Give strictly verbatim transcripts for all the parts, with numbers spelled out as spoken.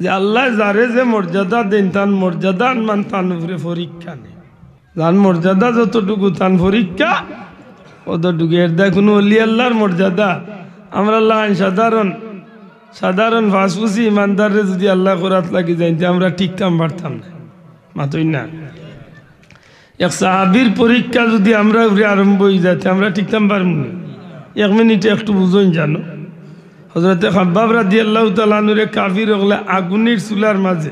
যে আল্লায় যারে যে মর্যাদা দেইন, তান মর্যাদা আনমান তান উপরে পরীক্ষা নেইন। যান মর্যাদা যতটুকু, তান পরীক্ষা অতটুকু। এর দায় কুনু অলি আল্লার মর্যাদা। আমরার লাখান সাধারণ, সাধারণ ফাসফুসি ইমানদাররে যুদি আল্লায় করাত লাগি যাইন, তে আমরা টিকতাম পারতাম না। মাতইন না। এক সাহাবীর পরীক্ষা যুদি আমরার উপরে আরম্ভ অইযায়, তে আমরা টিকতাম পারমু নি? এক মিনিটে একটু বুঝইন জানো। হযরতে খাব্বাব রাদিয়াল্লাহু তাআলা আনহুরে কাফির অকলে আগুনির চুলার মাঝে,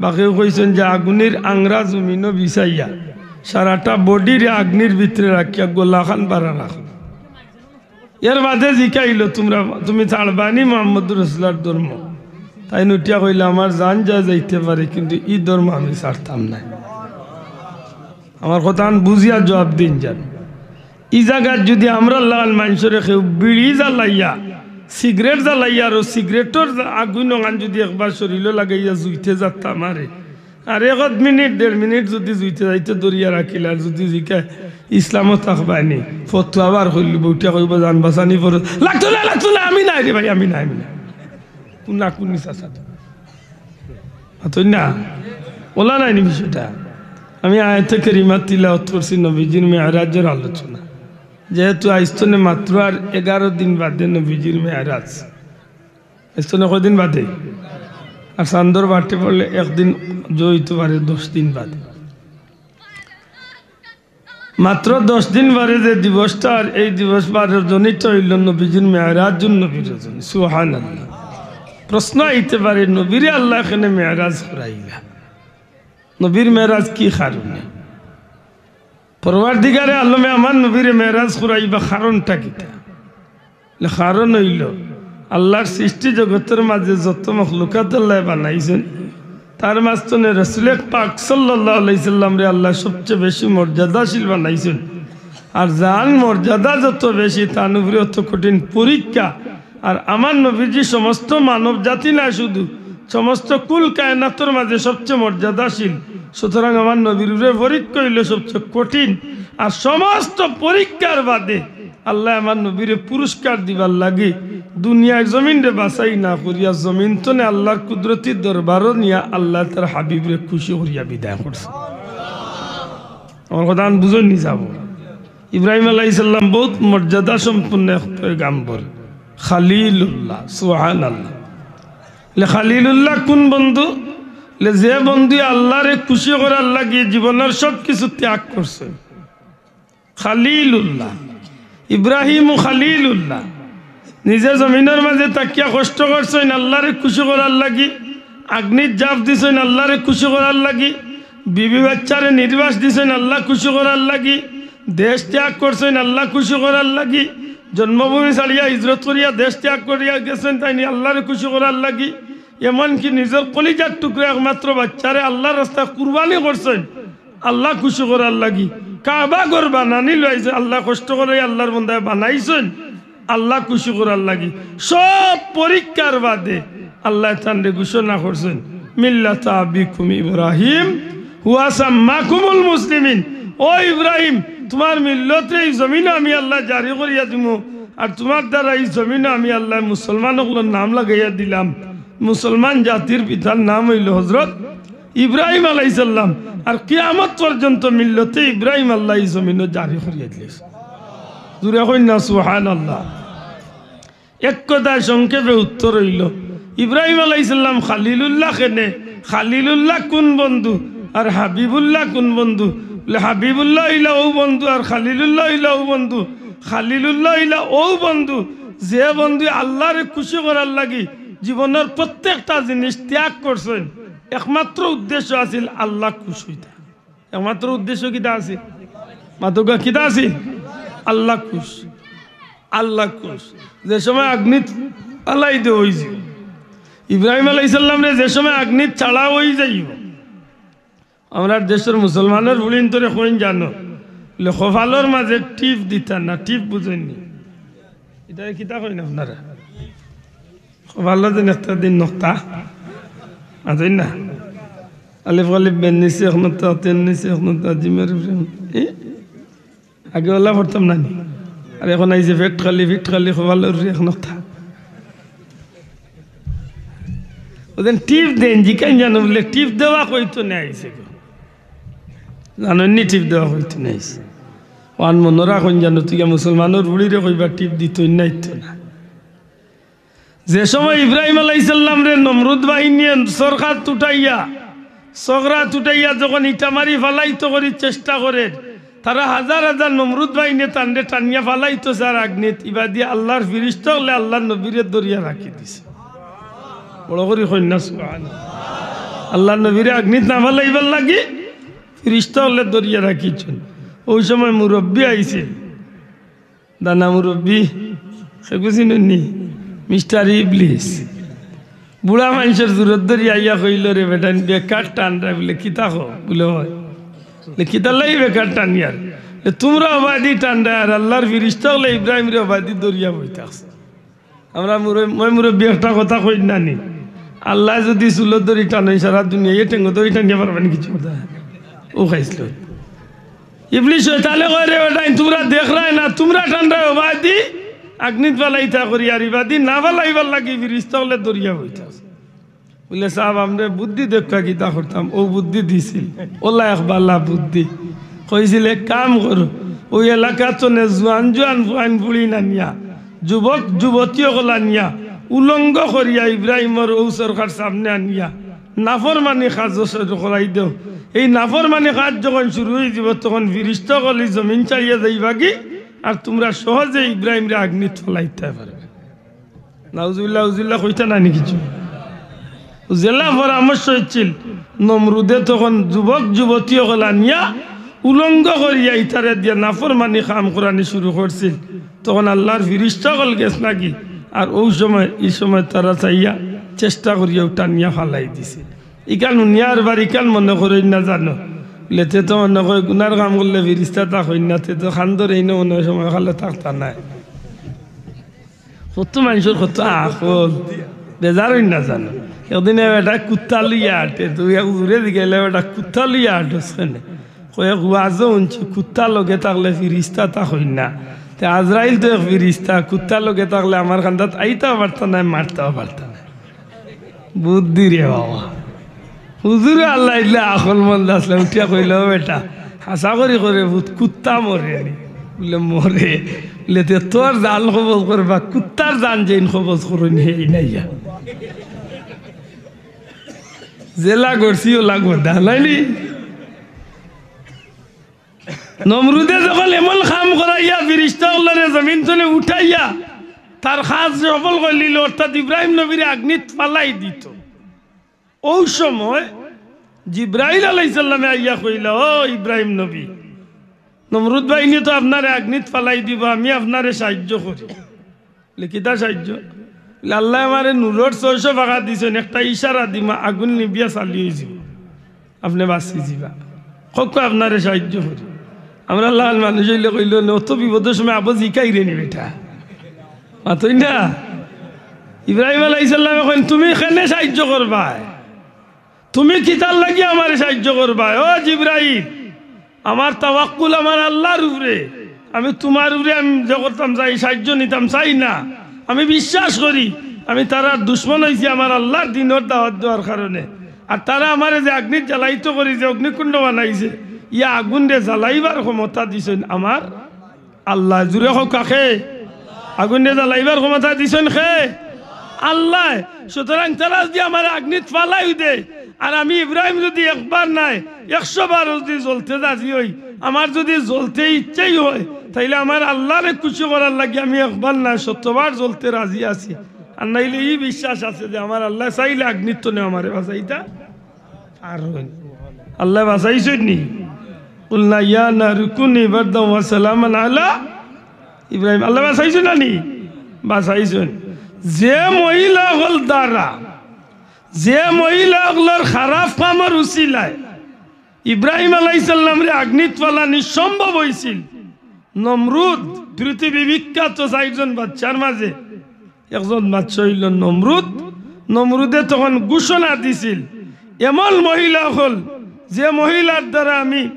বা কেউ কইছইন যে আগুনির আংরা জমিনো বিছাইয়া, সারাটা বডিরে আগুনির ভিতরে রাখিয়া গলাখান বারা রাখো। এর বাদে জিকাইলো, "তুমরা, তুমি ছাড়বায়নি মুহাম্মদুর রাসুলুল্লাহর ধর্ম?" তাইন উঠিয়া কইলা, "আমার জান যায় যাইতে পারে, কিন্তু ই ধর্ম আমি ছাড়তাম নায়।" আমার কথাখান বুঝিয়া জুয়াপ দিন যান। ই জাগাত যুদি আমরার লাখান মানষরে কেউ বিড়ি জ্বালাইয়া, সিগারেট জ্বালাইয়া, আর অউ সিগারেটর আগুইন অখান যুদি একবার শরীলো লাগাইয়া জুইতে যাত্রা মারে, আর এক মিনিট, দেড় মিনিট যুদি জুইতে যাইতে ধরিয়া রাখিল, আর যুদি জিকায়, "ইসলামো থাকবায়নি?" ফতুয়া বার করিলিবো, উঠিয়া কইবো, "জান বাচানি ফরজ।" "লাগতো না, লাগতো না, আমি নায় রে ভাই, আমি নায়, আমি নায়।" কুনা কুনি চাচা তো। মাতইন না? অলা নায়নি বিষয়টা? আমি আয়াতে কারিমা তিলাওয়াত করছি নবীজির মেরাজর আলোচনা। যেহেতু আইজ থনে মাত্র আর এগারো দিন বাদে নবীজির মেরাজ। আইজ থনে কয়দিন বাদে? আর চান্দর বাটে পড়লে একদিন জড়িত পারে দশ দিন বাদে। মাত্র দশ দিন বাদে যে দিবসটা, আর এই দিবস বারো জনিত অইলো নবীজির মেরাজুন নবীর রজনী। সুবহানাল্লাহ। প্রশ্ন আইতে পারে, নবীরে আল্লায় কেনে মেরাজ করাইলা? নবীর মেরাজ কি কারণে? পরওয়ারদিগারে আলমে আমার নবীরে মেরাজ করাইবা কারণটা কিতা? কারণ অইলো, আল্লার সৃষ্টি জগতর মাঝে যত মখলুকাত আল্লায় বানাইছইন, তার মাঝখানে রসুলে পাক সাল্লাল্লাহু আলাইহি সাল্লামরে আল্লায় সবচে বেশি মর্যাদাশীল বানাইছইন। আর যান মর্যাদা যত বেশি, তান উপরে অত কঠিন পরীক্ষা। আর আমার নবীজি সমস্ত মানব জাতি না শুধু, সমস্ত কুল কায়নাতর মাঝে সবচে মর্যাদাশীল। সুতরাং আমার নবীর উপরে পরীক্ষা অইলো সবচে কঠিন। আর সমস্ত পরীক্ষার বাদে আল্লায় আমার নবীরে পুরস্কার দিবার লাগি দুনিয়ার জমিনরে বাছাই না করিয়া জমিন থনে আল্লার কুদরতি দরবারো নিয়া আল্লায় তার হাবিবরে খুশি করিয়া বিদায় করছে। আমার কথাখান বুঝইন নি যাবো। ইব্রাহিম আলাইহিস সালাম বউত মর্যাদা সম্পন্ন এক পয়গাম্বর, খালিলুল্লাহ। সুবহানাল্লাহ। লে খালিলুল্লাহ কুন বন্ধু? লে যে বন্ধু আল্লারে খুশি করার লাগি জীবনর সব কিছু ত্যাগ করছে। খালিলুল্লাহ, ইব্রাহিম খালিলুল্লাহ নিজে জমিনর মাঝে থাকিয়া কষ্ট করছইন আল্লারে খুশি করার লাগি, আগ্নিত জাপ দিছইন আল্লারে খুশি করার লাগি, বিবি বাচ্চারে নির্বাস দিছইন আল্লা খুশি করার লাগি, দেশ ত্যাগ করছইন আল্লা খুশি করার লাগি, জন্মভূমি ছাড়িয়া হিজরত করিয়া দেশ ত্যাগ করিয়া গেছইন তাইন আল্লারে খুশি করার লাগি, এমনকি নিজর কলিজার টুকরা একমাত্র বাচ্চারে আল্লার রাস্তায় কুরবানি করছইন আল্লা খুশি করার লাগি। কাবা ঘর বানানি লইছে আল্লা কষ্ট করি আল্লার বন্দায় বানাইছইন আল্লা খুশি করার লাগি। সব পরীক্ষার বাদে আল্লায় তানরে ঘোষণা করছইন, "মিল্লাতা আবিকুম ইব্রাহিম হুয়া সাম্মাকুমুল মুসলিমিন।" ও ইব্রাহিম, তুমার মিল্লতরে ই জমিনো আমি আল্লায় জারি করিয়া দিমু, আর তুমার দ্বারা ই জমিনো আমি আল্লায় মুসলমান অকলর নাম লাগাইয়া দিলাম। মুসলমান জাতির পিতার নাম অইলো হজরত ইব্রাহিম আলাইহিস সালাম। আর কিয়ামত পর্যন্ত মিল্লতে ইব্রাহিম আল্লায় ই জমিনো জারি করিয়া দিলাইছইন। জুরে কইন না সুবহানাল্লাহ। এক কথায় সংক্ষেপে উত্তর অইলো, ইব্রাহিম আলাইহিস সালাম খালিলুল্লাহ কেনে? খালিলুল্লাহ কুন বন্ধু আর হাবিবুল্লাহ কুন বন্ধু? বলে, হাবিবুল্লাহ অইলা অউ বন্ধু আর খালিলুল্লাহ অইলা অউ বন্ধু। খালিলুল্লাহ অইলা অউ বন্ধু, যে বন্ধু আল্লারে খুশি করার লাগি জীবনর প্রত্যেকটা জিনিস ত্যাগ করছইন, একমাত্র উদ্দেশ্য আছিল আল্লা খুশ অইতা। একমাত্র উদ্দেশ্য কিতা আছিল? মাতউক্কা কিতা আছিল? আল্লা খুশ। আল্লা খুশ। যে সময় আগ্নিত ফালাই দেওয়া অইছে, ইব্রাহিম আলাইহিস সালামরে যে সময় আগ্নিত ছাড়া অইযাইবো, আমরার দেশর মুসলমানর ফুড়িন্তরে কইন জানো, বলে, কপালর মাঝে টিপ দিতা না, টিপ বুঝইন নি? ইটারে কিতা কইন আপনারা? কপালো যেন একটা দিন নক্তা, আছেন না? আলিফ আলিফ বের নিচে এক নক্তা, তের নিচে এক নক্তা, জিমের উপরে। এ? আগে অলা পড়তাম না নি? আর এখন আইছে পেট খালি, পিঠ খালি, কপালর উপরে এক নক্তা। ওদিন টিপ দেইন, জিকাইন জানো বুলে, "টিপ দেওয়া কইতো নে আইছে গো।" জানইন নি টিপ দেওয়া কইতো নে আইছে? ওয়ান মনো রাখইন জানো, তুই মুসলমানর বুড়িরে কইবা টিপ দিতো না, ইতো না। যে সময় ইব্রাহিম আলাইহিস সালামরে নমরুদ বাহিনীয়ে সরখাত উঠাইয়া, সখরাত উঠাইয়া যখন ইটা মারি ফালাইতো করি চেষ্টা করের, তারা হাজার হাজার নমরুদ বাহিনীয়ে তানরে টানিয়া ফালাইতো চার আগ্নিত, ইবাদি আল্লার ফিরিস্তা অকলে আল্লার নবীরে ধরিয়া রাখি দিছে। বড় করি কইন না সুবহানাল্লাহ। আল্লার নবীরে আগ্নিত না ফালাইবার লাগি ফিরিস্তা অকলে ধরিয়া রাখিছইন। ওই সময় মুরব্বি আইছে, দানা মুরব্বি, হে বুঝিননি? মিস্টার ইবলিস। বুড়া মানষর জুরত ধরি আইয়া কইলো, "রে বেটাইন, বেকার টানরায়।" বুলে, "কিতা কও?" বুলে, "অয়।" বুলে, "কিতার লাগি বেকার টানিয়ার?" বুলে, "তুমরা অবাদি টানরায়, আর আল্লার ফিরিস্তা অকলে ইব্রাহিমরে অবাদি ধরিয়া বই থাকছে।" আমরা মুরব-, মই মুরব্বি একটা কথা কইন না নি? আল্লায় যুদি চুলো ধরি টানইন, সারা দুনিয়ায় টেঙ্গো ধরি টানিয়া পারবা নি কিছু কথা? ও খাইছিল। ইবলিস শয়তানে কয়, "রে বেটাইন, তুমরা দেখরায় না, তুমরা টানরায় অবাদি আগ্নিত ফালাইতা করি, আর ইবাদি না ফালাইবার লাগি ফিরিস্তা অকলে ধরিয়া বই থাকছে।" বুলে, "সাব, আমরারে বুদ্ধি দেউক্কা, কিতা করতাম?" ও বুদ্ধি দিছিল, অলা এক বালা বুদ্ধি। কইছিল, "এক কাম করো, ওই এলাকাত তনে জুয়ান জুয়ান ফুয়াইন ফুড়িন আনিয়া, যুবক যুবতী অকল আনিয়া, উলঙ্গ করিয়া ইব্রাহিমর ও সরখার সামনে আনিয়া নাফরমানি কাজ শুরু করাই দেও। এই নাফরমানি কাজ যখন শুরু অইযিবো, তখন ফিরিস্তা অকল ই জমিন ছাড়িয়া যাইবাগি, আর তুমরা সহজে ইব্রাহিমরে আগ্নিত ফালাইতায় পারবায়।" নাউজুবিল্লাহ, উজুবিল্লাহ কইতা না নি কিছু? যেলা পরামর্শ অইছিল, নমরুদে তখন যুবক যুবতী অকল আনিয়া উলঙ্গ করিয়া ইতারে দিয়া নাফরমানি কাম করানি শুরু করছিল। তখন আল্লার ফিরিস্তা অকল গেছলাগি, আর ওই সময়, ই সময় তারা চাইয়া চেষ্টা করিয়াউ টানিয়া ফালাই দিছে। ইখান হুনিয়া আরবার ইখান মনো করইন না জানো, বুলে তে তো মনো কয় গুনার কাম করলে ফিরিস্তা থাকইন না, তে তো খান্দর এইন মনো অয় সময় কালো থাকতা নায়। কত মানষর কত আকল, বেজার অইন না জানো। একদিন এ বেটা কুত্তা লইয়া আটে, তো এক হুজুরে জিগাইলা, "বেটা কুত্তা লইয়া আটস কেনে?" কয়, "এক ওয়াজো হুনছি, কুত্তা লগে থাকলে ফিরিস্তা থাকইন না। তে আজরাইল তো এক ফিরিস্তা, কুত্তা লগে থাকলে আমার কান্দাত আইতাও পারতা নায়, মারতাও পারতা নায়।" বুদ্ধি রে বাবা। হুজুরে আল্লায় ইলা আকলমন্দ আছলা, উঠিয়া কইলা, "ও বেটা, হাছা করি কও রে পুত, কুত্তা মরে নি?" বুলে, "মরে।" বুলে, "তে তোর জান কবজ করবা, কুত্তার জান যেইন কবজ করইন, হেইন আইয়া।" যেলা করছি অলা কথা, নায় নি? নমরুদে যখন এমন কাম করাইয়া ফিরিস্তা অকলরে জমিন তনে উঠাইয়া তার কাজ সফল করিলিলো, অর্থাৎ ইব্রাহিম নবীরে আগ্নিত ফালাই দিতো, ওই সময় জিব্রাইল আলাইহিস সালামে আইয়া কইলা, "ও ইব্রাহিম নবী, নমরুদ বাহিনীয়ে তো আপনারে আগ্নিত ফালাই দিবো, আমি আপনারে সাহায্য করি।" বুলে, "কিতা সাহায্য?" বুলে, "আল্লায় আমারে নূরর ছয়শো পাখা দিছইন, একটা ইশারা দিমু, আগুন নিবিয়া চালু অইযিবো, আপনে বাচি যিবা। কউক্কা আপনারে সাহায্য করি।" আমরার লাখান মানুষ অইলে কইলো, "অত বিপদর সময় আবো জিকাইরে নি বেটা?" মাতইন না? ইব্রাহিম আলাইহিস সালামে কইন, "তুমি কেনে সাহায্য করবায়? তুমি কিতার লাগি আমারে সাহায্য করবায়? ও জিব্রাইল, আমার তাওয়াক্কুল আমার আল্লার উপরে। আমি তুমার উপরে আমি যে করতাম চাই, সাহায্য নিতাম চাই না। আমি বিশ্বাস করি, আমি তারার দুশমন অইছি আমার আল্লার দিনর দাওয়াত দেওয়ার কারণে। আর তারা আমারে যে আগ্নিত জ্বালাইতো করি, যে অগ্নিকুণ্ড বানাইছে, ইয়া আগুনরে জ্বালাইবার ক্ষমতা দিছইন আমার আল্লায়।" জুরে কউক্কা কে? আগুনরে জ্বালাইবার ক্ষমতা দিছইন কে? আল্লায়। সুতরাং তারা যুদি আমারে আগ্নিত ফালাইও দেয়, আর আমি ইব্রাহিম যুদি একবার নায়, একশো বার যুদি জ্বলতে রাজি অই, আমার যুদি জ্বলতে ইচ্ছেই অয়, তাইলে আমার আল্লারে খুশি করার লাগি আমি একবার নায়, শতবার জ্বলতে রাজি আছি। আর নাইলে ই বিশ্বাস আছে যে আমার আল্লায় চাইলে আগ্নির তনে আমারে বাচাইতা পারইন। আল্লায় বাচাইছইন নি? "কুলনা ইয়া নারু কুনি বারদান ওয়া সালামান আলা ইব্রাহিম।" আল্লায় বাচাইছইন না নি? বাচাইছইন। যে মহিলা অকল দ্বারা, যে মহিলা অকলর খারাপ কামর উছিলায় ইব্রাহিম আলাইহিস সালামরে আগ্নিত ফালানি সম্ভব অইছিল, নমরুদ, পৃথিবী বিখ্যাত চাইরজন বাদশার মাঝে একজন বাদশা অইলো নমরুদ। নমরুদে তখন ঘোষণা দিছিল, এমন মহিলা অকল, যে মহিলার দ্বারা আমি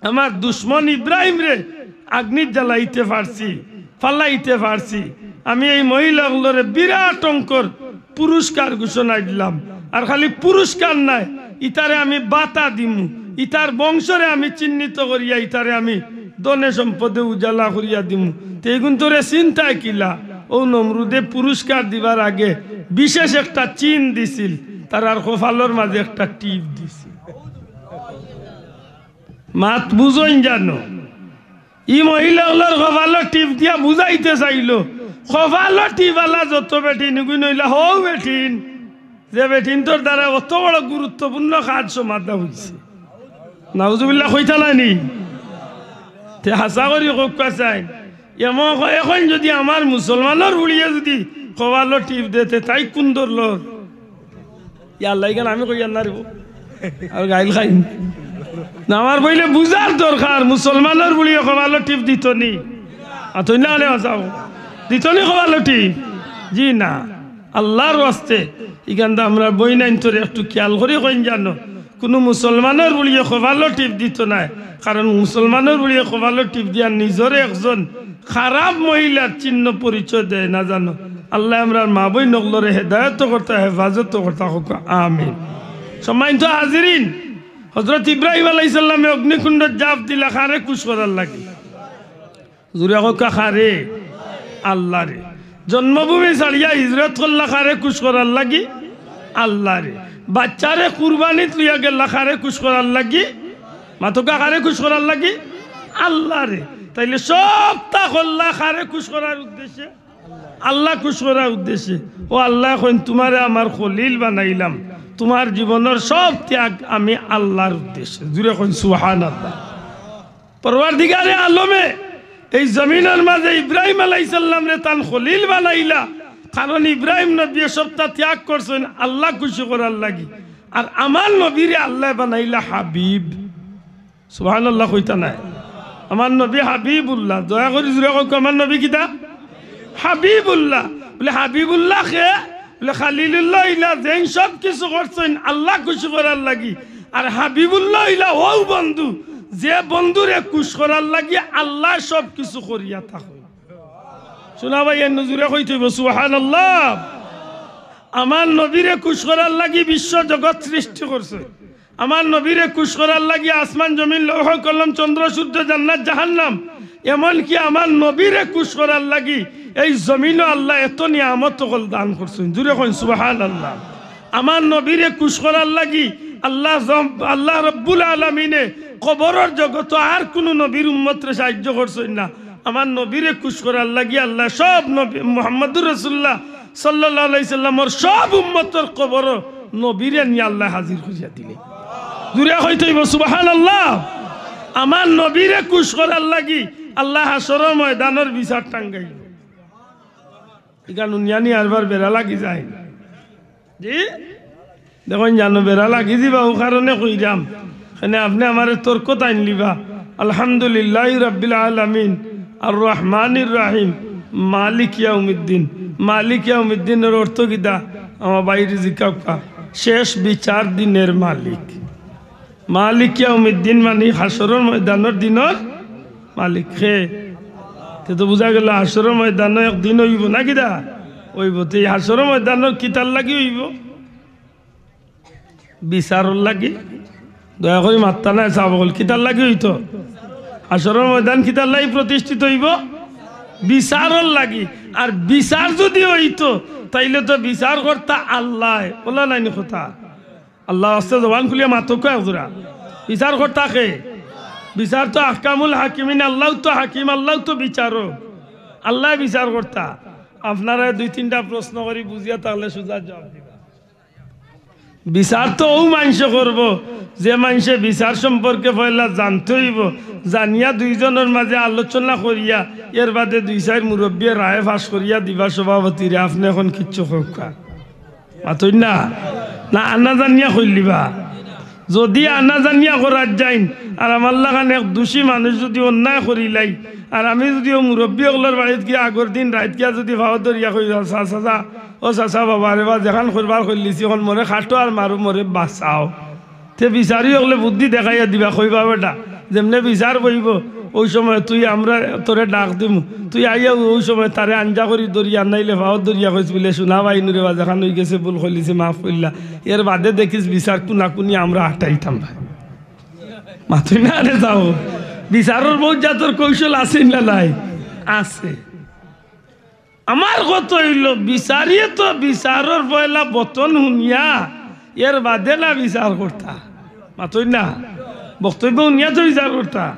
আমার দুশমন ইব্রাহিমরে আগ্নিত জ্বালাইতে পারছি, ফালাইতে পারছি, আমি এই মহিলা অকলরে বিরাট অঙ্কর পুরস্কার ঘোষণা দিলাম। আর খালি পুরস্কার নায়, ইতারে আমি বাতা দিমু, ইতার বংশরে আমি চিহ্নিত করিয়া ইতারে আমি ধনে সম্পদে উজালা করিয়া দিমু। তে ইগুন তোরে চিন্তায় কিলা? অউ নমরুদে পুরস্কার দিবার আগে বিশেষ একটা চিন দিছিল, তারার কপালর মাঝে একটা টিপ দিছিল। মাত বুঝইন জানো? ই মহিলা অকলর কপালো টিপ দিয়া বুঝাইতে চাইলো, কপালো টিপআলা যত বেটিন, ইগুইন অইলা হউ বেটিন, যে বেটিনতর দ্বারা অত বড় গুরুত্বপূর্ণ কাজ সমাধা অইছে। নাউজুবিল্লাহ কইতা নানি? তে হাছা করি কউক্কা চাইন, এমন অখন যুদি আমার মুসলমানর ফুড়িয়ে যুদি কপালো টিপ দে, তে তাই কুন ধরলো? ইয়াল্লা, ইখান আমি কইয়ার না রে বা। আর গাইল খাইন। না, আমার বইলে বুঝার দরকার, মুসলমানর ফুড়িয়ে কপালো টিপ দিতো নি? আতই না আনে বাঁচাও। দিতো নি কপালো টিপ? জি না। আল্লার ওয়াস্তে, ইখানটা আমরার বইনাইন্তরে একটু খিয়াল করি কইন জানো, কুনু মুসলমানর ফুড়িয়ে কপালো টিপ দিতো নায়, কারণ মুসলমানর ফুড়িয়ে কপালো টিপ দিয়া নিজরে একজন খারাপ মহিলার চিহ্ন পরিচয় দেয় না জানো। আল্লায় আমরার মা-বইন অকলরে হেদায়ত করতা, হেফাজত করতা কউক্কা, আমিন। সম্মানিত হাজিরিন, হজরত ইব্রাহিম আলাইহিস সালামে অগ্নিকুণ্ডত জাপ দিলা কারে খুশ করার লাগি? জুরে কউক্কা কারে? আল্লারে। জন্মভূমি ছাড়িয়া হিজরত করলা কারে খুশ করার লাগি? আল্লারে। বাচ্চারে কুরবানিত লইয়া গেলা কারে খুশ করার লাগি? মাতউক্কা কারে খুশ করার লাগি? আল্লারে। তাইলে সবতা করলা কারে খুশ করার উদ্দেশ্যে? আল্লা খুশ করার উদ্দেশ্যে। অউ আল্লায় কইন, তুমারে আমার খলিল বানাইলাম, তুমার জীবনর সব ত্যাগ আমি আল্লার উদ্দেশ্যে। জুরে কইন সুবহানাল্লাহ। পরওয়ারদিগারে আলমে এই জমিনর মাঝে ইব্রাহিম আলাইহিস সালামরে তান খলিল বানাইলা, কারণ ইব্রাহিম নবীয়ে সবতা ত্যাগ করছইন আল্লা খুশি করার লাগি। আর আমার নবীরে আল্লায় বানাইলা হাবিব। সুবহানাল্লাহ কইতা নায়? আমার নবী হাবিবুল্লাহ। দয়া করি জুরে কউক্কা, আমার নবী কিতা? হাবিবুল্লাহ। বলে, হাবিবুল্লাহ কে? বলে, খালিলুল্লাহ অইলা যেইন সব কিছু করছইন আল্লা খুশি করার লাগি। আর হাবিবুল্লাহ অইলা অউ বন্ধু, যে বন্ধুরে খুশ করার লাগি আল্লায় সব কিছু করিয়া থাকইন। শুনা ভাই, এর নজুরে কইতে অইবো, সুবহানাল্লাহ। আমার নবীরে খুশ করার লাগি বিশ্ব জগৎ সৃষ্টি করছে। আমার নবীরে খুশ করার লাগি আসমান জমিন, লৌহ কলম, চন্দ্র সূর্য, জান্নাত জাহান্নাম, এমনকি আমার নবীরে খুশ করার লাগি এই জমিনও আল্লায় এত নিয়ামত অকল দান করছইন। জুরে কইন সুবহানাল্লাহ। আমার নবীরে খুশ করার লাগি আল্লাহ জম-, আল্লাহ রব্বুল আলামিনে কবরর জগতো আর কুনু নবীর উম্মতরে সাহায্য করছইন না। আমার নবীরে খুশ করার লাগি আল্লায় সব নবী, মুহাম্মাদুর রাসূলুল্লাহ সাল্লাল্লাহু আলাইহি সাল্লামর সব উম্মতর কবরও নবীরে নিয়া আল্লায় হাজির করিয়া দিলে। জুরে কইতে অইবো সুবহানাল্লাহ। আমার নবীরে খুশ করার লাগি আল্লায় হাশরর ময়দানর বিচার টাঙ্গাইল। ইখান হুনিয়া নি আরবার বেড়া লাগি যায়। জি? দেখইন জানো, বেড়া লাগি যিবা, অউ কারণে কইরাম। কেনে আপনে আমারে তর্কত আইনলিবা। আলহামদুলিল্লাহি রাব্বিল আলামিন, আর রহমানির রহিম, মালিক ইয়াউমিদ্দিন। মালিক ইয়াউমিদ্দিনর অর্থ কিতা? আমার ভাইরে জিকাউক্কা। শেষ বিচার দিনের মালিক। মালিক ইয়াউমিদ্দিন মানি হাশরর ময়দানর দিনর মালিক কে? তে তো বুঝা গেল হাশরর ময়দান একদিন অইবো না কিতা? অইবো। তে ই হাশরর ময়দান কিতার লাগি অইবো? বিচারর লাগি। দয়া করি মাততা নায় সাব অকল, কিতার লাগি অইতো? হাশরর ময়দান কিতার লাগি প্রতিষ্ঠিত অইবো? বিচারর লাগি। আর বিচার যুদি অইতো, তাইলে তো বিচার করতা আল্লায়। অলা নায়নি কথা? আল্লার ওয়াস্তে জবান খুলিয়া মাতউক্কা একজুরা। বিচার করতা কে? বিচার তো আহকামুল হাকিমিন, আল্লাউ তো হাকিম, আল্লাউ তো বিচারক। আল্লায় বিচার করতা। আপনারারে দুই তিনটা প্রশ্ন করি, বুঝিয়া থাকলে সুজা জুয়াব দিবা। বিচার তো অউ মানষে করবো, যে মানষে বিচার সম্পর্কে পয়লা জানতে অইবো, জানিয়া দুইজনর মাঝে আলোচনা করিয়া, এর বাদে দুই চাইর মুরব্বিয়ে রায় পাশ করিয়া দিবা সভাপতিরে, আপনে অখন কিচ্ছু কউক্কা। মাতইন না? না, আনা জানিয়া কইলিবা। যুদি আনা জানিয়া করার যাইন, আর আমার লাখান এক দুষী মানুষ যুদি অন্যায় করিলাই, আর আমি যুদি অউ মুরব্বি অকলর বাড়িত গিয়া আগর দিন রাইত গিয়া যুদি পাও ধরিয়া কই, "চাচা, চাচা, ও চাচা বাবা রে বা, যেখান করবার করিলিছি, অখন মোরে কাটো আর মারো, মোরে বাঁচাও।" তে বিচারি অকলে বুদ্ধি দেখাইয়া দিবা, কইবা, "বেটা, যেমনে বিচার বইবো, অউ সময় তুই আমরা তোরে ডাক দিমু, তুই আইয়া অউ সময় তারে আঞ্জা করি ধরিয়া, নাইলে পাওত ধরিয়া কইস বুলে, "হুনা ভাই, নুরে বাজে খান অইগেছে, ভুল করিলিছি, মাফ করিলা।" এর বাদে দেখিস বিচার কুনাকুনি আমরা আটাইতাম ভাই। মাতইন না রে যাও, বিচারর বউত জাতর কৌশল আছে না নাই? আছে। আমার কথা অইলো, বিচারিয়ে তো বিচারর পয়লা বচন হুনিয়া এর বাদে না বিচার করতা। মাতইন না, বক্তব্য হুনিয়া তো বিচার করতা।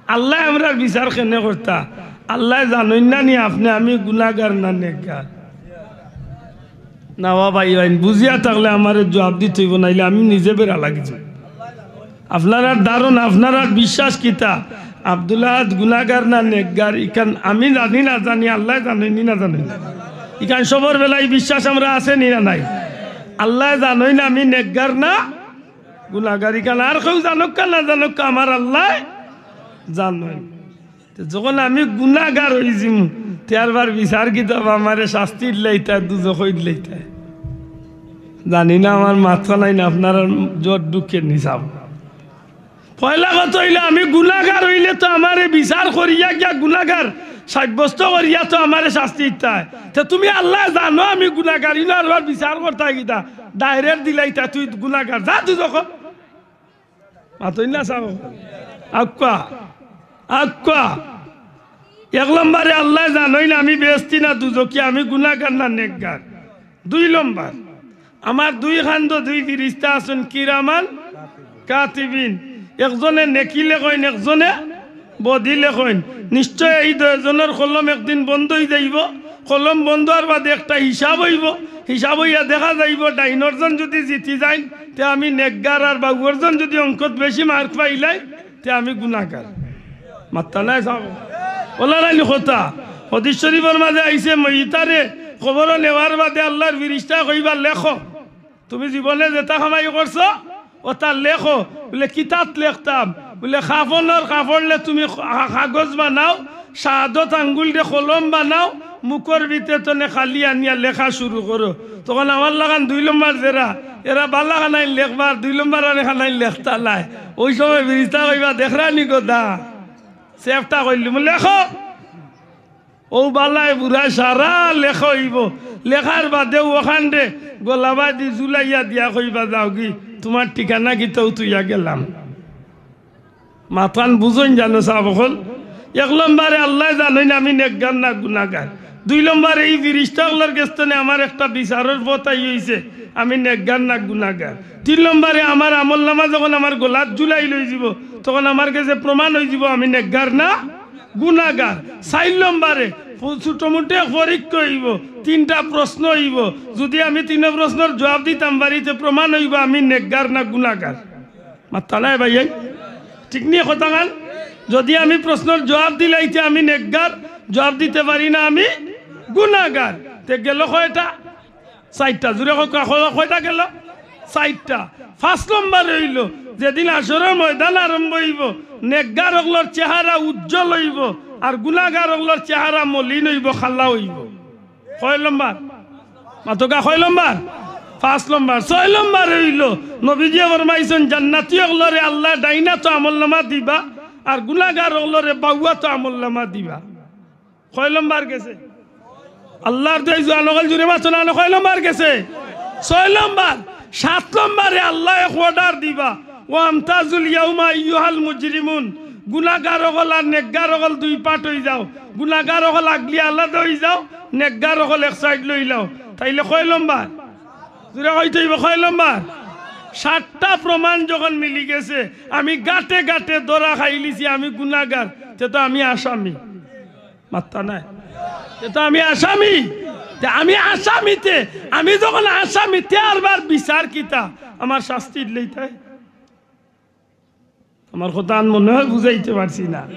আল্লায় আমরার বিচার কেনে করতা? আল্লায় জানইন না নি আপনে আমি গুনাগার না নেকগার? না বা ভাই, ভাই, বুঝিয়া থাকলে আমারে জুয়াব দিতে অইবো, নাইলে আমি নিজে বেড়া লাগি যাই। আপনারার ধারণা, আপনারার বিশ্বাস কিতা? আব্দুল আহাদ গুনাগার না নেকগার, ইখান আমি জানি না জানি, আল্লায় জানইন নি না জানইন? ইখান সবর বেলায় বিশ্বাস আমরা আছে নি না নাই? আল্লায় জানইন আমি নেকগার না গুনাগার, ইখান আর কেউ জানউক্কা না জানউক্কা, আমার আল্লায় জানইন। তে যখন আমি গুনাগার অইযিমু, তে আরবার বিচার কিতা বা আমারে শাস্তি দিলাইতা, দুজখো দিলাইতা? জানি না, আমার মাতখান আইন আপনারার জট ঢুকে নিছাব। পয়লা কথা অইলো, আমি গুনাগার অইলে তো আমারে বিচার করিয়া গিয়া গুনাগার সাব্যস্ত করিয়া তো আমারে শাস্তি দিতায়। তে তুমি আল্লায় জানো আমি গুনাগার, ইনো আরবার বিচার করতায় কিতা? ডাইরেক্ট দিলাইতা, "তুই গুনাগার, যা দুজখো।" মাতইন না চাও। আউক্কা, আউক্কা। এক নম্বরে আল্লায় জানইন আমি বেহেস্তি না দুজখি, আমি গুনাগার না নেকগার। দুই নম্বর, আমার দুই কান্দো দুই ফিরিস্তা আছইন, কিরামান কাতিবিন। একজনে নেকি লেখইন, একজনে বদি লেখইন। নিশ্চয় এই দুইজনর কলম একদিন বন্ধ অইযাইবো। কলম বন্ধ অওয়ার বাদে একটা হিসাব অইবো। হিসাব অইয়া দেখা যাইবো, ডাইনর জন যুদি জিতি যাইন, তে আমি নেকগার, আর বাউর জন যুদি অঙ্কত বেশি মার্ক পাইলাইন, তে আমি গুনাগার। মাতইন না চাও। অলা নায়নি কথা? হাদিস শরিফর মাজে আইছে, মইতারে কবরো নেওয়ার বাদে আল্লার ফিরিস্তায় কইবা, "লেখো।" তুমি জীবনে যেতা কামাই করছো, অতা লেখো। বুলে, "কিতাত লেখতাম?" বুলে, "কাফনর কাপড় লে তুমি কা-, কাগজ বানাও, শাহাদত আঙ্গুল দে কলম বানাও, মুখর ভিতরে তনে খালি আনিয়া লেখা শুরু করো।" তখন আমার লাখান দুই নম্বর যেরা, এরা বালা খানাইন লেখবার, দুই নম্বর আর খানাইন লেখতা নায়। অউ সময় ফিরিস্তায় কইবা, "দেখরায়নি গদা, চেষ্টা করলিমু, লেখো।" অউ বালায় বুরায় সারা লেখা অইবো। লেখার বাদেউ অখানরে গলাবায়দি ঝুলাইয়া দিয়া কইবা, "যাওগি, তুমার ঠিকানা কিতা অউ থইয়া গেলাম।" মাতখান বুঝইন জানো সাব অকল। এক নম্বরে আল্লায় জানইন আমি নেকগার না গুনাগার। দুই নম্বরে ই ফিরিস্তা অকলর গেছ তনে আমার একটা বিচারর পথ আই অইছে, আমি নেকগার না গুনাগার। তিন নম্বরে আমার আমলনামা যখন আমার গলাত ঝুলাই লইযিবো, তখন আমার গেছে প্রমাণ অইযিবো আমি নেকগার না গুনাগার। চাইর নম্বরে ফু-, ছোটমুটো এক পরীক্ষা অইবো, তিনটা প্রশ্ন অইবো। যুদি আমি তিনো প্রশ্নর জুয়াব দিতাম পারি, তে প্রমাণ অইবো আমি নেকগার না গুনাগার। মাতইন না ভাই, ঠিক নি কথাখান? যুদি আমি প্রশ্নর জুয়াব দিলাই, তে আমি নেকগার, জুয়াব দিতে পারি না, আমি গুনাগার। তে গেল কয়টা? চাইরটা। জুরে কউক্কা, কয়-, কয়টা গেল? চাইরটা। পাঁচ নম্বরে অইলো, যেদিন হাশরর ময়দান আরম্ভ অইবো, নেকগার অকলর চেহারা উজ্জ্বল অইবো, আর গুনাগার অকলর চেহারা মলিন অইবো, কালা অইবো। কয় নম্বর? মাতউক্কা, কয় নম্বর? পাঁচ নম্বর। ছয় নম্বরে অইলো, নবীজিয়ে ফরমাইছইন, জান্নাতি অকলরে আল্লায় ডাইন আতো আমলনামা দিবা, আর গুনাগার অকলরে বাউ আতো আমলনামা দিবা। কয় নম্বর গেছে? আল্লার দুয়াই জোয়ান অকল জুরে মাতইন না, কয় নম্বর গেছে? ছয় নম্বর। সাত নম্বরে আল্লায় এক order দিবা, "ওয়ামতাজুল ইয়াউমা আইয়ুহাল মুজরিমুন।" গুনাগার অকল আর নেকগার অকল দুই part অইযাও। গুনাগার অকল আগলি আলাদা অইযাও, নেকগার অকল এক side লইলাও। তাইলে কয় নম্বর? জুরে কইতে অইবো, কয় নম্বর? সাতটা প্রমাণ যখন মিলি গেছে, আমি গাটে গাটে ধরা খাইলিছি, আমি গুনাগার, তে তো আমি আসামি। মাতইন না। তে তো আমি আসামি। তে আমি আসামিতে, আমি যখন আসামিতে আরবার বিচার কিতা? আমার শাস্তি দিলেই তাই। আমার কথাখান মনে অয় বুঝাইতে পারছি না।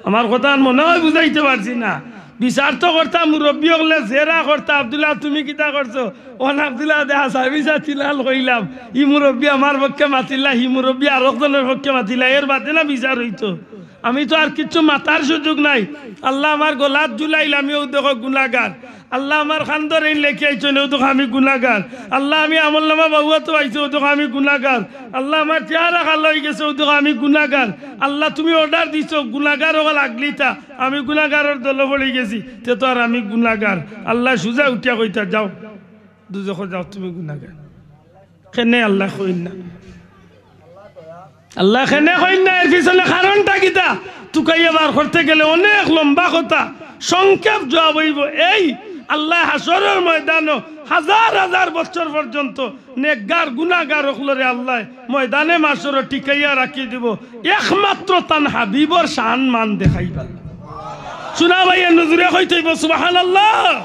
আমার কথাখান মনে অয় বুঝাইতে পারছি না। বিচার তো করতা, মুরব্বি অকলে জেরা করতা, "আব্দুল্লাহ, তুমি কিতা করছো?" অখন আব্দুল্লাহ দে হাছা মিছা তিলাল কইলাম, ই মুরব্বি আমার পক্ষে মাতিলা, হি মুরব্বি আরক জনর পক্ষে মাতিলা, এর বাদে না বিচার অইতো। আমি তো আর কিচ্ছু মাতার সুযোগ নাই। আল্লায় আমার গলাত ঝুলাইল, আমি অউ দেখো গুনাগার। আল্লাহ, আমার কান্দর এইন লেখি আইছইন, অউ দেখো আমি গুনাগার। আল্লাহ, আমি আমলনামা বাউয়াত পাইছি, অউ দেখো আমি গুনাগার। আল্লাহ, আমার চেহারা কালা অইগেছে, অউ দেখো আমি গুনাগার। আল্লাহ, তুমি অর্ডার দিছো গুনাগার অকল আগলিতা, আমি গুনাগারর দলো পড়ি গেছি, তে তো আর আমি গুনাগার। আল্লায় সুজা উঠিয়া কইতা, "যাও, দুজখো যাও, তুমি গুনাগার।" কেনে আল্লায় কইন না? আল্লায় কেনে কইন না? এর পিছনে কারণটা কিতা? তুকাইয়া বার করতে গেলে অনেক লম্বা কথা, সংক্ষেপ জুয়াব অইবো এই, আল্লায় হাশরর ময়দানো হাজার হাজার বছর পর্যন্ত নেকগার গুনাগার অকলরে আল্লায় ময়দানে মাশরো টিকাইয়া রাখি দিবো, একমাত্র তান হাবিবর শান মান দেখাইবার লাগি। শুনা ভাই, এ নজরে কইতে অইবো, "সুবহানাল্লাহ।"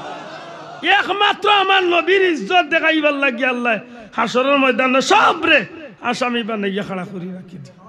একমাত্র আমার নবীর ইজ্জত দেখাইবার লাগি আল্লায় হাশরর ময়দানো সবরে আসামি বানাইয়া খাড়া করি রাখি দিবো।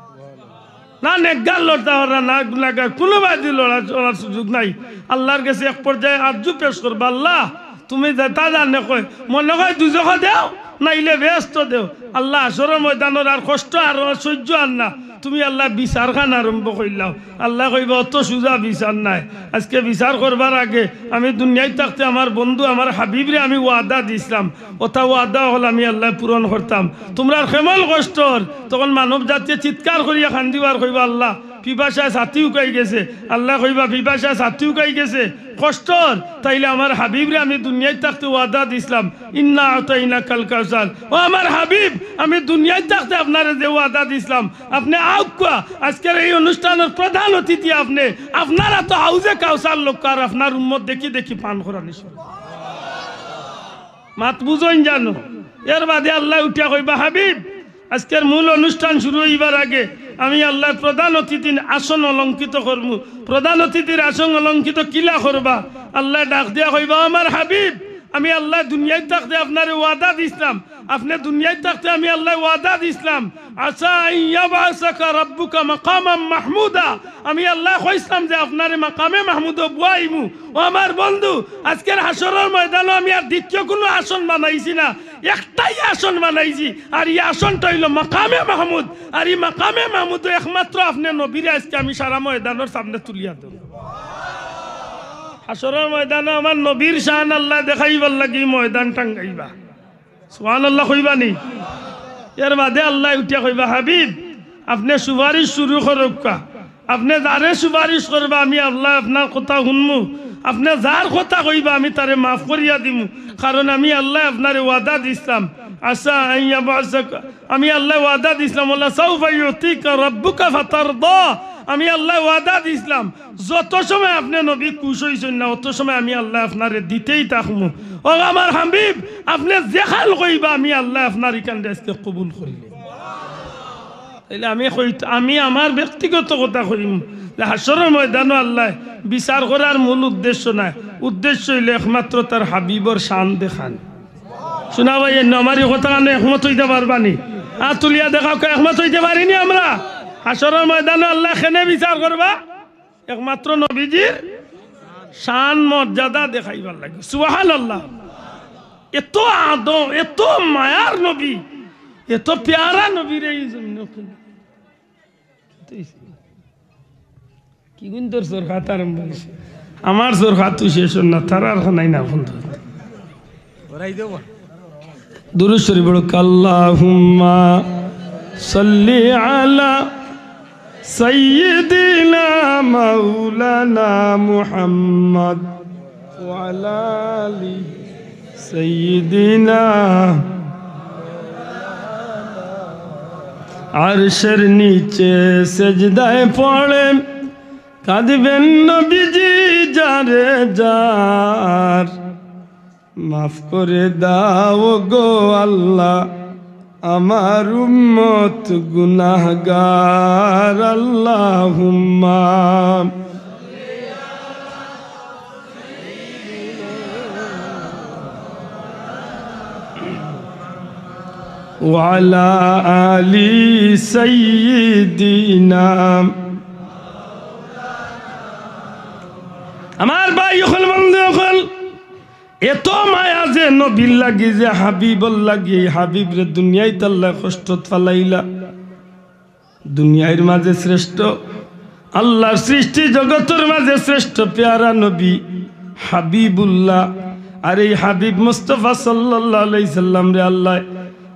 না নেকগার লড়তা পাররা, না গুনাগার, কুনুবায়দি লড়ার সুযোগ নাই। আল্লার গেছে এক পর্যায়ে আরজু পেশ করবা, "আল্লাহ, তুমি যেতা জানে কয়, মনে কয় দুজখো দেও, নাইলে বেহেস্তো দেও।" আল্লাহ, হাশরর ময়দানর আর কষ্ট আর সইজ্য আর না, তুমি আল্লাহ বিচারখান আরম্ভ করিলাও। আল্লায় কইবা, "অত সুজা বিচার নায়।" আইজকে বিচার করবার আগে আমি দুনিয়াত থাকতে আমার বন্ধু, আমার হাবিবরে আমি ওয়াদা দিছলাম, অতা ওয়াদা অকল আমি আল্লায় পূরণ করতাম। তুমরার কেমন কষ্ট অর, তখন মানব জাতিয়ে চিৎকার করিয়া কান্দিবা আর কইবা, "আল্লাহ, পিপাসায় ছাতি উকাই গেছে।" আল্লায় কইবা, "পিপাসায় ছাতি উকাই গেছে, কষ্ট অর, তাইলে আমার হাবিবরে আমি দুনিয়াত থাকতে ওয়াদা দিছলাম, ইন্না আতাইনাকাল কাউসার। ও আমার হাবিব, আমি দুনিয়াত থাকতে আপনারে যে ওয়াদা দিছলাম, আপনে আউক্কা।" আইজকের এই অনুষ্ঠানর প্রধান অতিথি আপনে, আপনারা তো হাউজে কাউসার লউক্কা, আর আপনার উম্মত দেখি দেখি পান করানি শুরু। মাত বুঝইন জানো? এর বাদে আল্লায় উঠিয়া কইবা, "হাবিব, আইজকের মূল অনুষ্ঠান শুরু অইবার আগে আমি আল্লায় প্রধান অতিথির আসন অলংকৃত করমু।" প্রধান অতিথির আসন অলংকৃত কিলা করবা? আল্লায় ডাক দিয়া কইবা, "ও আমার হাবিব, আমি আল্লায় দুনিয়াত থাকতে আপনারে ওয়াদা দিছলাম, আপনে দুনিয়াত থাকতে আমি আল্লায় ওয়াদা দিছলাম, আসা আন ইয়াবআসাকা রাব্বুকা মাকামাম মাহমুদা।" আমি আল্লায় কইছলাম যে আপনারে মাকামে মাহমুদো বওয়াইমু। ও আমার বন্ধু, আইজকের হাশরর ময়দানো আমি আর দ্বিতীয় কুনু আসন বানাইছি না, একটাই আসন বানাইছি। আর ই আসনটা অইলো মাকামে মাহমুদ। আর ই মাকামে মাহমুদো একমাত্র আপনে নবীরে আইজকে আমি সারা ময়দানর সামনে তুলিয়া ধরমু। হাশরর ময়দানো আমার নবীর শান আল্লায় দেখাইবার লাগি ময়দান টাঙ্গাইবা। সুবহানাল্লাহ কইবা নি? এর বাদে আল্লায় উঠিয়া কইবা, "হাবিব, আপনে সুপারিশ শুরু করউক্কা, আপনে যারে সুপারিশ করবা আমি আল্লায় আপনার কথা হুনমু, আপনে যার কথা কইবা আমি তারে মাফ করিয়া দিমু, কারণ আমি আল্লায় আপনারে ওয়াদা দিছলাম, আসা আন ইয়াবআসাকা, আমি আল্লায় ওয়াদা দিছলাম, ওয়ালা সাউফা ইউতিকা রাব্বুকা ফাতারদা, আমি আল্লায় ওয়াদা দিছলাম, যত সময় আপনে নবী খুশ অইছইন না, অত সময় আমি আল্লায় আপনারে দিতেই থাকমু। ও আমার হাবিব, আপনে যেখান কইবা আমি আল্লায় আপনার ইখানরে আইজকে কবুল করিলে।" তাইলে আমি কই, আমি আমার ব্যক্তিগত কথা কইমু যে হাশরর ময়দানো আল্লায় বিচার করার মূল উদ্দেশ্য নায়, উদ্দেশ্য অইলো একমাত্র তার হাবিবর শান দেখান। শুনা ভাই, এ নমারি কথা কানে একমত অইতা পারবা নি? আত তুলিয়া দেখাউক্কা, একমত অইতা পারি নি আমরা? হাশরর ময়দানো আল্লায় কেনে বিচার করবা? একমাত্র নবীজির শান মর্যাদা দেখাইবার লাগি। সুবহানাল্লাহ। এত আদর, এত মায়ার নবী, এত পেয়ারা নবীরে এই জমিনো কি গুণ তোর সরকাত আরম্ভ অইছে? আমার সরকাত তো শেষ অর না, তারা আর নাই না এখন তো। দুরূদ শরীফ পড়ো, আল্লাহুম্মা সাল্লি আলা সাইয়্যিদিনা মাওলানা মুহাম্মদ ওয়া আলা আলি সাইয়্যিদিনা। আরশের নিচে সেজদায় পড়ে কাঁদবেন নবীজি যারে যার। মাফ করে দাও গো আল্লাহ, আমার উম্মত গুনাহগার। আল্লাহুম্মা ওয়ালা আলি সাইয়্যিদিনা। আমার ভাই অকল, বন্ধু অকল, এত মায়া যে নবীর লাগি, যে হাবিবর লাগি, এই হাবিবরে দুনিয়াইত আল্লায় কষ্টত ফালাইলা। দুনিয়ার মাঝে শ্রেষ্ঠ, আল্লাহর সৃষ্টি জগতর মাঝে শ্রেষ্ঠ পেয়ারা নবী হাবিবুল্লাহ, আর এই হাবিব মুস্তাফা সাল্লাল্লাহু আলাইহি সাল্লামরে আল্লায়,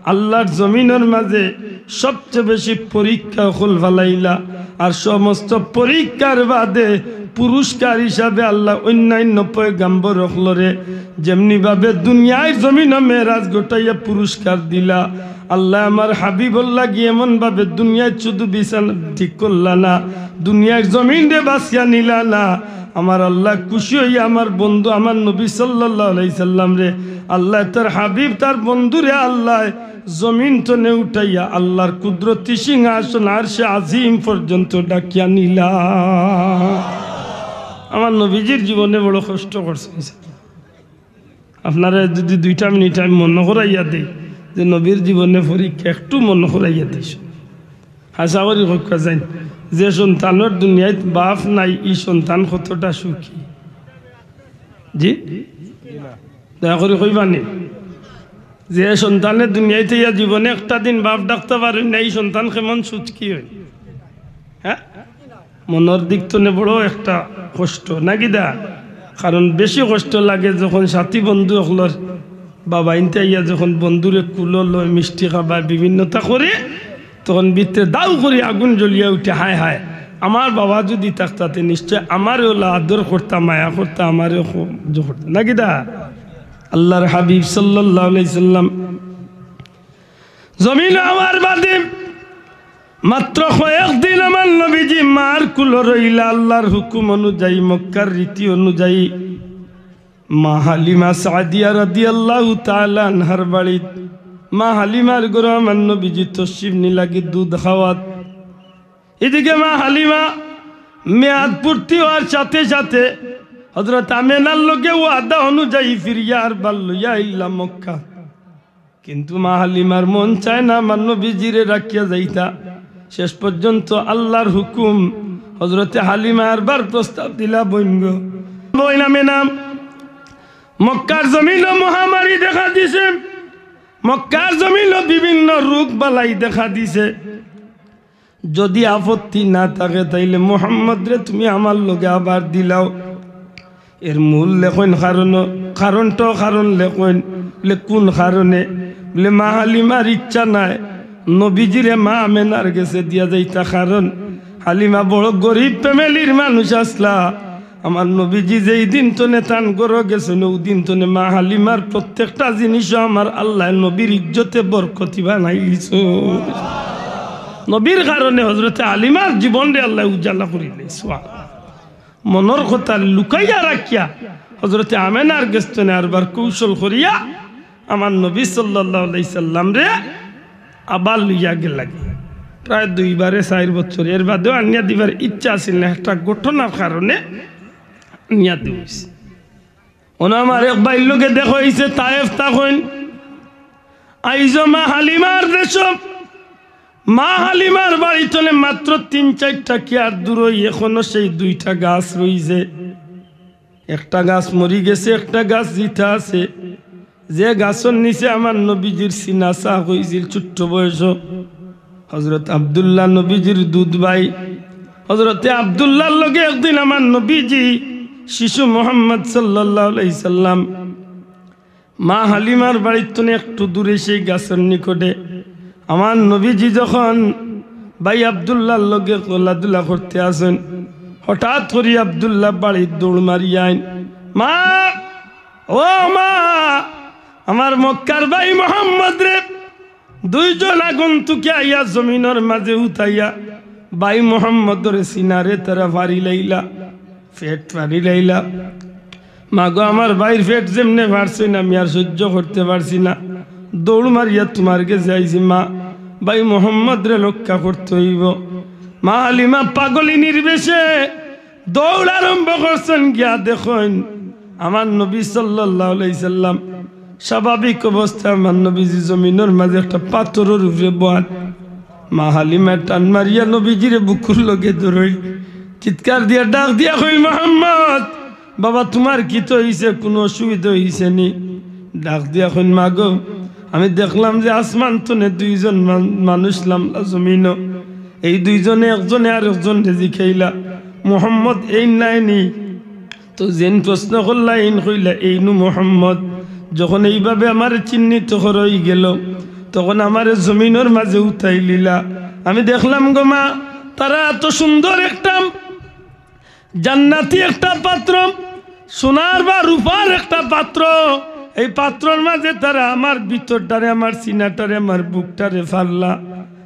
আল্লার জমিনর মাঝে সবচে বেশি পরীক্ষা অকল ফালাইলা। আর সমস্ত পরীক্ষার বাদে পুরস্কার হিসাবে আল্লায় অইন্যাইন্য পয়গাম্বর অকলরে যেমনি ভাবে দুনিয়ার জমিনো মেরাজ ঘটাইয়া পুরস্কার দিলা, আল্লায় আমার হাবিবর লাগি এমন ভাবে দুনিয়াত শুধু বিছানা ঠিক করলা না, দুনিয়ার জমিনরে বাছিয়া নিলা না। আমার আল্লায় খুশি অইয়া আমার বন্ধু, আমার নবী সাল্লাল্লাহু আলাইহি সাল্লামরে আল্লায়, তার হাবিব, তার বন্ধুরে আল্লায় জমিন তনে উঠাইয়া আল্লার কুদরতি সিংহাসন আরশে আজিম পর্যন্ত ডাকিয়া নিলা। আমার নবীজির জীবনে বড় কষ্ট করছে। আপনারে যদি দুইটা মিনিট আমি মনো করাইয়া দেই যে নবীর জীবনে পরীক্ষা, একটু মনো করাইয়া দেই। হাছা করি কউক্কা যাইন, যে সন্তানর দুনিয়াত বাপ নাই, ই সন্তান কতটা সুখী? জি, দয়া করি কইবানি। যে সন্তানে দুনিয়াত আইয়া জীবনে একটা দিন বাপ ডাকতা পারইন না, ই সন্তান কেমন সুখী অইন? হ্যাঁ, মনর দিক তনে বড় একটা কষ্ট, নাকি দা? কারণ বেশি কষ্ট লাগে যখন সাথী বন্ধু অকলর বাবাইন্তে আইয়া যখন বন্ধুরে কুলো লয়, মিষ্টি খাবায়, বিভিন্নতা করে, তখন ভিতরে দাউ করি আগুন জ্বলিয়া উঠে, "হায় হায়, আমার বাবা যদি থাকতা তে নিশ্চয় আমারে অলা আদর করতা, মায়া করতা, আমারে খুব ইয়ে করতা।" নাকি দা? আল্লার হাবিব সাল্লাল্লাহু আলাইহি সাল্লাম জমিন আওয়ার বাদে মাত্র কয়েকদিন আমার নবীজি মার কুলো রইলা। আল্লার হুকুম অনুযায়ী, মক্কার রীতি অনুযায়ী, মা হালিমা সাদিয়া রাদিয়াল্লাহু তাআলা আনহার বাড়িত, মা হালিমার ঘরো আমার নবীজি তশরিফ নিলাগি দুধ খাওয়াত। এদিকে মা হালিমা মেয়াদ পূর্তি অওয়ার সাথে সাথে হযরত আমেনার লগে ওয়াদা অনুযায়ী ফিরিয়া আরবার লইয়া আইলা মক্কা। কিন্তু মা হালিমার মন চায় না আমার নবীজিরে রাখিয়া যাইতা। শেষ পর্যন্ত আল্লার হুকুম, হযরতে হালিমা আরবার প্রস্তাব দিলা, "বইন গো, বইন আমেনা, মক্কার জমিনো মহামারী দেখা দিছে, মক্কার জমিনো বিভিন্ন রোগ বালাই দেখা দিছে। যদি আপত্তি না থাকে, তাইলে মুহাম্মদরে তুমি আমার লগে আবার দিলাও।" এর মূল লেখইন কারণ, কারণটাও কারণ লেখইন, বলে, "কোন কারণে?" বলে, "মা হালিমার ইচ্ছা নাই নবীজিরে মা আমেনার গেছে দিয়া যাইতা, কারণ হালিমা বড় গরিব ফ্যামিলির মানুষ আছলা। আমার নবীজি যেই দিন তনে তান ঘরো গেছইন, অউ দিন তনে মা হালিমার প্রত্যেকটা জিনিসও আমার আল্লায় নবীর ইজ্জতে বরকতি বানাইলিছইন।" নবীর কারণে হযরতে হালিমার জীবনরে আল্লায় উজালা করিলিছইন। মনর কথা লুকাইয়া রাখিয়া হযরতে আমেনার গেছ তনে আরবার কৌশল করিয়া আমার নবী সাল্লাল্লাহু আলাইহি সাল্লামরে আবার লইয়া গেলাগি। প্রায় দুইবারে চাইর বছর, এর বাদেও আনিয়া দিবার ইচ্ছা আছিল না, একটা ঘটনার কারণে আনিয়া দেওয়া অইছে। অনো আমার এক ভাইর লগে দেখা অইছে, তায়েফ থাকইন। আইজও মা হালিমার দেশো, মা হালিমার বাড়ি তনে মাত্র তিন চাইরটা কিয়ার দূরই এখনো সেই দুইটা গাছ রইছে। একটা গাছ মরি গেছে, একটা গাছ জিতা আছে। যে গাছর নিচে আমার নবীজির সিনা ছাহ অইছিল ছোট্ট বয়সো। হযরত আব্দুল্লাহ নবীজির দুধ ভাই, হযরতে আব্দুল্লাহর লগে একদিন আমার নবীজি শিশু মোহাম্মদ সাল্লাল্লাহু আলাইহি সাল্লাম মা হালিমার বাড়ির তনে একটু দূরে সেই গাছর নিকটে আমার নবীজি যখন ভাই আব্দুল্লাহর লগে খেলাধুলা করতে আছইন, হঠাৎ করি আব্দুল্লাহ বাড়িত দৌড় মারি আইন, "মা, ও মা, আমার মক্কার ভাই মোহাম্মদরে দুইজন আগন্তুকে আইয়া জমিনর মাঝে উঠাইয়া ভাই মোহাম্মদর সিনারে তারা ফাড়ি লাইলা, পেট ফাড়ি লাইলা। মা গো, আমার ভাইর পেট যেমনে ফাড়ছইন, আমি আর সহ্য করতে পারছি না, দৌড় মারিয়া তুমার গেছে আইছি মা, ভাই মোহাম্মদরে রক্ষা করতে অইবো।" মা হালিমা পাগলিনীর বেশে দৌড় আরম্ভ করছইন, গিয়া দেখইন আমার নবী সাল্লাল্লাহু আলাইহি সাল্লাম স্বাভাবিক অবস্থায় আমার নবীজি জমিনর মাঝে একটা পাথরর উপরে বওয়াত। মা হালিমায় টান মারিয়া নবীজিরে বুকুর লগে ধরইন, চিৎকার দিয়া ডাক দিয়া কইন, "মোহাম্মদ, বাবা, তুমার কিতা অইছে? কুনু অসুবিধা অইছে নি?" ডাক দিয়া কইন, "মা গো, আমি দেখলাম যে আসমান তনে দুইজন মান-, মানুষ লামলা জমিনো। এই দুইজনে একজনে আরকজনরে জিকাইলা, 'মোহাম্মদ এইন নায় নি?' তো যেইন প্রশ্ন করলা, এইন কইলা, "এইনু মোহাম্মদ।" যখন এইভাবে আমারে চিহ্নিত করা অইগেলো, তখন আমারে জমিনর মাঝে উঠাইলিলা। আমি দেখলাম গো মা, তারা এত সুন্দর একটা জান্নাতি একটা পাত্র, সোনার বা রূপার একটা পাত্র, এই পাত্রর মাঝে তারা আমার ভিতরটারে, আমার সিনাটারে, আমার বুকটারে ফারলা,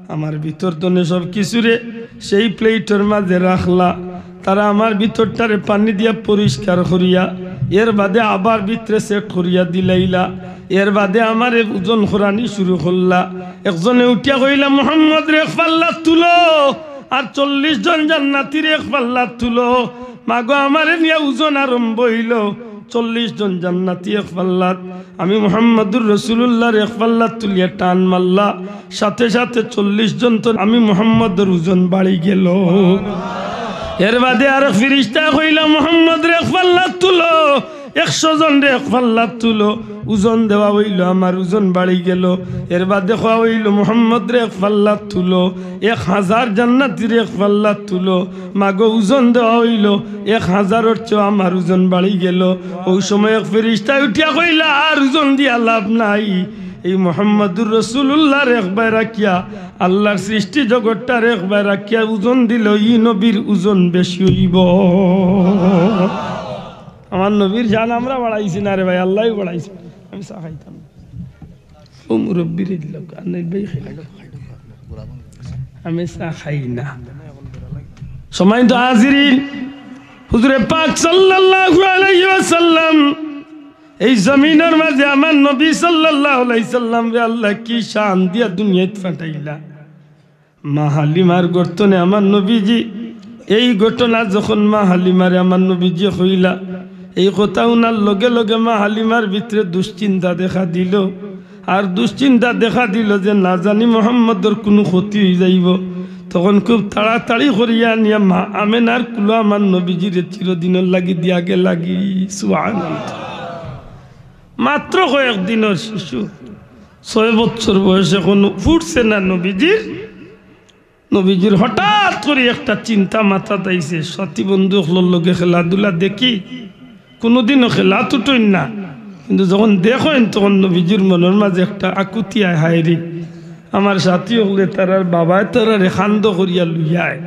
আমার ভিতর তনে সব কিছুরে সেই প্লেটর মাঝে রাখলা। তারা আমার ভিতরটারে পানি দিয়া পরিষ্কার করিয়া এর বাদে আবার ভিতরে সেট করিয়া দিলাইলা। এর বাদে আমারে ওজন করানি শুরু করলা। একজনে উঠিয়া কইলা, "মোহাম্মদরে এক পাল্লাত তুলো।" আর চল্লিশ জন জান্নাতিরে এক পাল্লাত তুলো। মাগো, আমারে নিয়া ওজন আরম্ভ অইলো। চল্লিশ জন জান্নাতি এক পাল্লাত, আমি মুহাম্মাদুর রাসূলুল্লাহর এক পাল্লাত তুলিয়া টান মারলা, সাথে সাথে চল্লিশ জন তো আমি মুহাম্মাদর ওজন বাড়ি গেলো। এর বাদে আরেক ফিরিস্তায় কইলা, "মুহাম্মাদরে এক পাল্লাত তুলো।" একশো জনরে এক পাল্লাত তুলো, ওজন দেওয়া অইলো, আমার ওজন বাড়ি গেলো। এর বাদে কওয়া অইলো, "মুহাম্মাদরে এক পাল্লাত তুলো, এক হাজার জান্নাতিরে এক পাল্লাত তুলো।" মাগো, ওজন দেওয়া অইলো, এক হাজারর চেয়েও আমার ওজন বাড়ি গেলো। অউ সময় এক ফিরিস্তায় উঠিয়া কইলা, "আর ওজন দিয়া লাভ নাই, এই মুহাম্মাদুর রাসূলুল্লাহর একবায় রাখিয়া, আল্লাহর সৃষ্টি জগতটার একবায় রাখিয়া ওজন দিলে ই নবীর ওজন বেশি অইবো।" আমার নবীর শান আমরা বাড়াইছি না রে ভাই, আল্লাহই বাড়াইছে। আমি চা খাইতাম না। ও মুরব্বিরে দিলাম, আর নাই ভাই খাইলাম। আমি চা খাই না। সম্মানিত হাজিরিন, হুজুরে পাক সাল্লাল্লাহু আলাইহি ওয়াসাল্লাম এই জমিনর মাঝে আমার নবী সাল্লাল্লাহু আলাইহি সাল্লামরে আল্লাহ কি শান দিয়া দুনিয়াত পাঠাইলা। মা হালিমার গর্ত তনে আমার নবীজি, এই ঘটনা যখন মা হালিমারে আমার নবীজি কইলা, এই কথা হুনার লগে লগে মা হালিমার ভিতরে দুশ্চিন্তা দেখা দিলো। আর দুশ্চিন্তা দেখা দিলো যে না জানি মুহাম্মাদর কুনু ক্ষতি অইযাইবো। তখন খুব তাড়াতাড়ি করিয়া আনিয়া মা আমেনার কুলো আমার নবীজিরে চিরদিনর লাগি দিয়া গেলাগি। সুবহানাল্লাহ। মাত্র কয়েক দিনর শিশু, ছয় বছর বয়স, এখনো ফুটছে না নবীজির। নবীজির হঠাৎ করি একটা চিন্তা মাথাত আইছে, সাথী বন্ধু অকলর লগে খেলাধুলা দেখি, কুনুদিনও খেলাত উঠইন না, কিন্তু যখন দেখইন তখন নবীজির মনর মাঝে একটা আকুতি আয়, "হায়রে, আমার সাথী অকলে তারার বাবায় তারারে কান্দো করিয়া লইয়া আয়,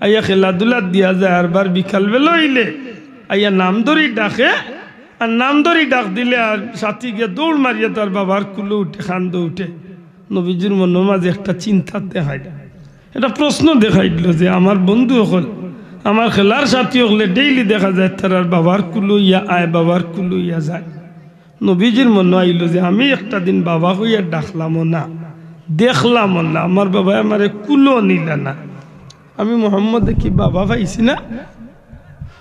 আইয়া খেলাধুলাত দিয়া যায়, আরবার বিকালবেলা অইলে আইয়া নাম ধরি ডাকে, আর নাম ধরি ডাক দিলে আর সাথী গিয়া দৌড় মারিয়া তার বাবার কুলো উঠে, কান্দো উঠে।" নবীজির মনর মাঝে একটা চিন্তা দেখাইল, একটা প্রশ্ন দেখাইল যে আমার বন্ধু অকল, আমার খেলার সাথী অকলে ডেইলি দেখা যায় তারার বাবার কুলো ইয়া আয়, বাবার কুলো ইয়া যায়। নবীজির মনো আইলো যে আমি একটা দিন বাবা কইয়া ডাকলামও না, দেখলামও না, আমার বাবায় আমারে কুলো নিলা না, আমি মুহাম্মাদে কি বাবা পাইছি না?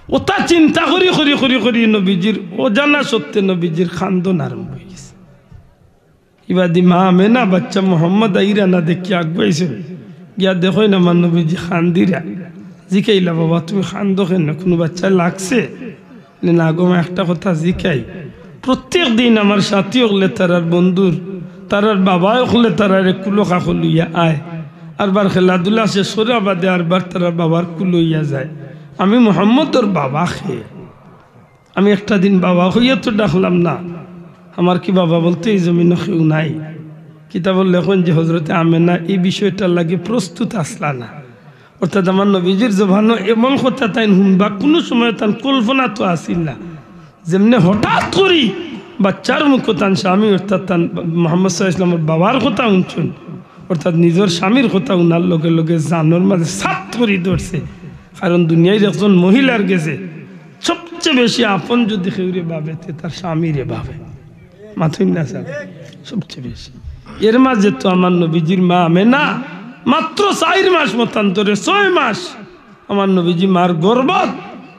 অতা চিন্তা করি করি করি করি নবীজির অজানা সত্ত্বে নবীজির কান্দন আরম্ভ অইগেছে। ইবাদি মা আমেনা বাচ্চা মুহাম্মদ আইরা না দেখিয়া আগুয়াইছইন, গিয়া দেখইন আমার নবীজি কান্দিরা। জিকাইলা, "বাবা, তুমি কান্দো কেনে? কুনু বাচ্চায় লাগছে?" "না গো মা, একটা কথা জিকাই, প্রত্যেক দিন আমার সাথী অকলে তারার বন্ধুর, তারার বাবা অকলে তারারে কুলো কাকো লইয়া আয়, আরবার খেলাধুলা শেষ করার বাদে আরবার তারার বাবার কুলো ইয়া যায়, আমি মুহাম্মদর বাবা কে?" আমি একটা দিন বাবা কইয়া তো ডাকলাম না, আমার কি বাবা বলতে এই জমিনো কেউ নাই? কিতাবো লেখইন যে হজরতে আমেনা এই বিষয়টার লাগি প্রস্তুত আছলা না। অর্থাৎ আমার নবীজির জবানো এমন কথা তাইন হুনবা, কুনু সময় তান কল্পনাত আছিল না। যেমনে হঠাৎ করি বাচ্চার মুখো তান স্বামী অর্থাৎ তান মোহাম্মদ সাল্লাল্লাহু আলাইহি ওয়াসাল্লামর বাবার কথা হুনছইন, অর্থাৎ নিজর স্বামীর কথা হুনার লগে লগে জানর মাঝে সাত করি ধরছে। কারণ দুনিয়ার একজন মহিলার গেছে সবচেয়ে বেশি আপন যদি কেউরে ভাবে, তে তার স্বামীরে ভাবে। মাতইন না স্যার, সবচেয়ে বেশি। এর মাঝে তো আমার নবীজির মা আমেনা মাত্র চাইর মাস মতান্তরে, ছয় মাস আমার নবীজি মার গর্ভত।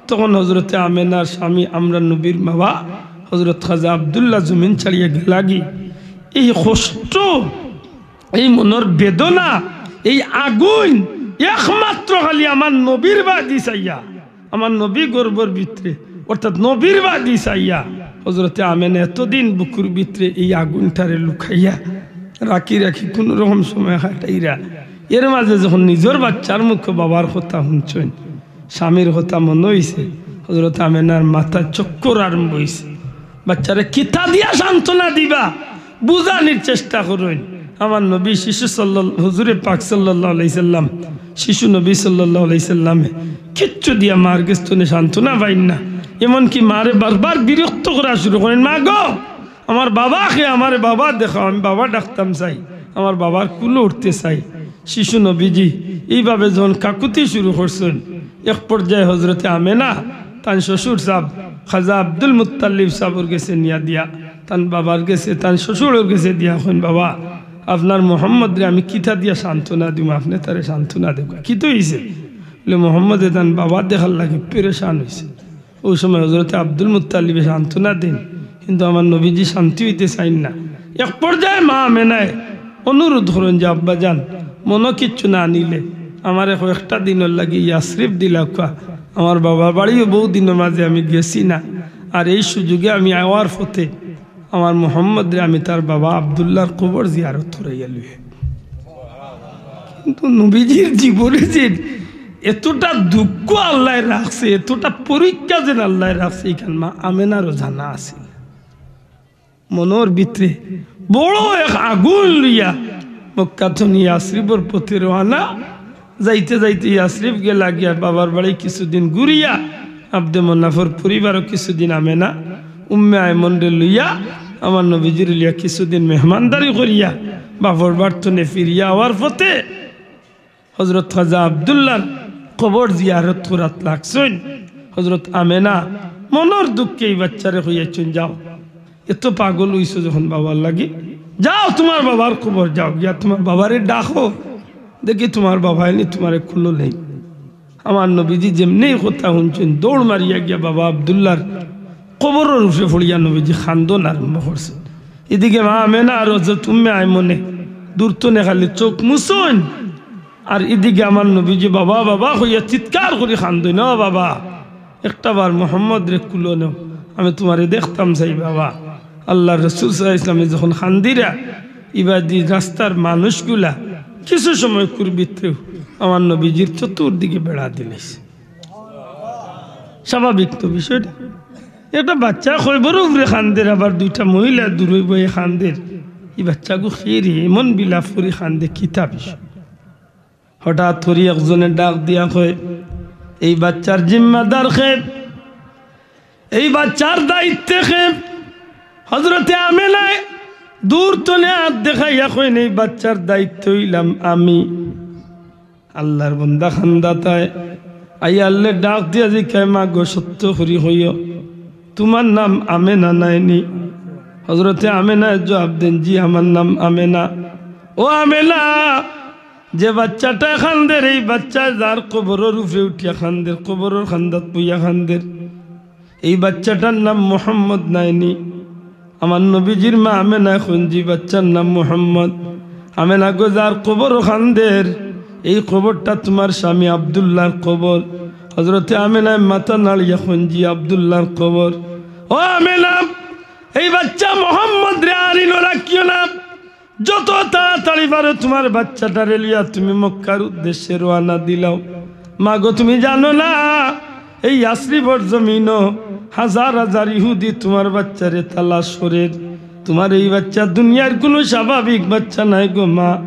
তখন হজরতে আমেনার স্বামী আমরার নবীর বাবা হজরত খাজা আব্দুল্লাহ জমিন ছাড়িয়া গেলাগি। এই কষ্ট, এই মনর বেদনা, এই আগুন একমাত্র খালি আমার নবীর বাদি চাইয়া, আমার নবী গর্ভর ভিতরে, অর্থাৎ নবীর বাদি চাইয়া হজরতে আমেনা এতদিন বুকুর ভিতরে এই আগুনটারে লুকাইয়া রাখি রাখি কুনু রকম সময় কাটাইরা। এর মাঝে যখন নিজর বাচ্চার মুখো বাবার কথা হুনছইন, স্বামীর কথা মনো অইছে, হজরত আমেনার মাথা চক্কর আরম্ভ অইছে। বাচ্চারে কিতা দিয়া সান্ত্বনা দিবা, বুঝানির চেষ্টা করইন। আমার নবী শিশু সাল্লাল-, হুজুরে পাক সাল্লাল্লাহু আলাইহি সাল্লাম, শিশু নবী সাল্লাল্লাহু আলাইহি সাল্লামে কিচ্ছু দিয়া মার গেছ থনে সান্ত্বনা পাইন না। এমনকি মারে বারবার বিরক্ত করা শুরু করইন, "মা গো, আমার বাবা কে, আমারে বাবা দেখাও, আমি বাবা ডাকতাম চাই, আমার বাবার কুলো উঠতে চাই।" শিশু নবীজি এইভাবে যখন কাকুতি শুরু করছইন, এক পর্যায়ে হজরতে আমেনা তান শ্বশুর সাব খাজা আব্দুল মুত্তালিব সাবর গেছে নিয়া দিয়া, তান বাবার গেছে, তান শ্বশুরর গেছে দিয়া কইন, "বাবা, আপনার মোহাম্মদরে আমি কিতা দিয়া সান্ত্বনা দিমু, আপনে তারে সান্ত্বনা দেউক্কা, কিতা অইছে?" বলে, "মোহাম্মদে তান বাবা দেখার লাগি পেরেশান অইছে।" অউ সময় হজরতে আব্দুল মুত্তালিবে সান্ত্বনা দেইন, কিন্তু আমার নবীজি শান্তি অইতে চাইন না। এক পর্যায়ে মা আমেনায় অনুরোধ করইন যে, "আব্বাজান, মনো কিচ্ছু না নিলে আমারে কয়েকটা দিনর লাগি ইয়াসরিব দিলাউক্কা, আমার বাবার বাড়িও বউত দিনর মাঝে আমি গেছি না, আর এই সুযোগে আমি আওয়ার পথে আমার মোহাম্মদরে আমি তার বাবা আব্দুল্লাহর কবর জিয়ারত করাইয়া লইয়া।" কিন্তু নবীজির জীবনে যে এতটা দুঃখ আল্লায় রাখছে, এতটা পরীক্ষা যেন আল্লায় রাখছে, ইখান মা আমেনারও জানা আছিল। মনর ভিতরে বড় এক আগুন লইয়া মক্কা থনে ইয়াসরিবর পথে রওয়ানা। যাইতে যাইতে ইয়াসরিব গেলা গিয়া বাবার বাড়ি কিছুদিন ঘুরিয়া, আব্দে মনাফর পরিবারও কিছুদিন আমেনা, উম্মে আইমনরে লইয়া, আমার নবীজিরে লইয়া কিছুদিন মেহমানদারি করিয়া বাপর বাড়ি থনে ফিরিয়া আওয়ার পথে হজরত খাজা আব্দুল্লাহর কবর জিয়ারত করাত লাগছইন। হজরত আমেনা মনর দুঃখে এই বাচ্চারে কইয়াছইন, "যাও, এত পাগল অইছো যখন বাবার লাগি, যাও তুমার বাবার কবর, যাও গিয়া তুমার বাবারে ডাকো, দেখি তুমার বাবায় নি তুমারে কুলো নেইন।" আমার নবীজি যেমনেই কথা হুনছইন, দৌড় মারিয়া গিয়া বাবা আব্দুল্লাহর কবরর উপরে পড়িয়া নবীজি কান্দন আরম্ভ করছইন। এদিকে মা আমেনা আর হজরত উম্মে আইমনে দূর থনে খালি চউখ মুছইন, আর এদিকে আমার নবীজি "বাবা, বাবা" কইয়া চিৎকার করি কান্দইন, "ও বাবা, একটা বার মোহাম্মদরে কুলো নেও, আমি তুমারে দেখতাম চাই বাবা।" আল্লার রসুল সাল্লাল্লাহু আলাইহি ওয়াসাল্লামে যখন কান্দিরা, ইবাদি রাস্তার মানুষগুলা কিছু সময় কুর ভিতরেউ আমার নবীজির চতুর্দিকে বেড়া দিলাইছে। স্বাভাবিক তো বিষয়টা। একটা বাচ্চা কবরর উপরে কান্দের, আবার দুইটা মহিলা দূরে বইয়া কান্দের। ই বাচ্চাগু কিরে এমন বিলাপ করি কান্দে, কিতা বিষয়? হঠাৎ করি একজনে ডাক দিয়া কয়, "এই বাচ্চার জিম্মাদার কে? এই বাচ্চার দায়িত্বে কে?" হজরতে আমেনায় দূর থনে আত দেখাইয়া কইন, "এই বাচ্চার দায়িত্ব অইলাম আমি।" আল্লার বন্দা কান্দাত আইয়া আল্লারে ডাক দিয়া জিকায়, "মা গো, সত্য করি কইও, তুমার নাম আমেনা নায় নি?" হজরতে আমেনায় জুয়াব দেইন, "জি, আমার নাম আমেনা।" ও আমেনা, যে বাচ্চাটায় কান্দের, এই বাচ্চায় যার কবরর উপরে উঠিয়া কান্দের, কবরর কান্দাত বইয়া কান্দের, এই বাচ্চাটার নাম মোহাম্মদ নায় নি? আমার নবীজির মা আমেনায় কইন, "জি, বাচ্চার নাম মোহাম্মদ।" আমেনা গো, যার কবরো কান্দের, এই কবরটা তুমার স্বামী আব্দুল্লাহর কবর। হজরতে আমেনায় মাথা নাড়িয়া কইন, "জি, আব্দুল্লাহর কবর।" ও আমেনা, এই বাচ্চা মোহাম্মদরে আর ইনো রাখিও না, যত তাড়াতাড়ি পারো তুমার বাচ্চাটারে লইয়া তুমি মক্কার উদ্দেশ্যে রওয়ানা দিলাও। মা গো, তুমি জানো না, এই ইয়াসরিবর জমিনো হাজার হাজার ইহুদি তুমার বাচ্চারে তালাশ করের। তুমার এই বাচ্চা দুনিয়ার কুনু স্বাভাবিক বাচ্চা নায় গো মা।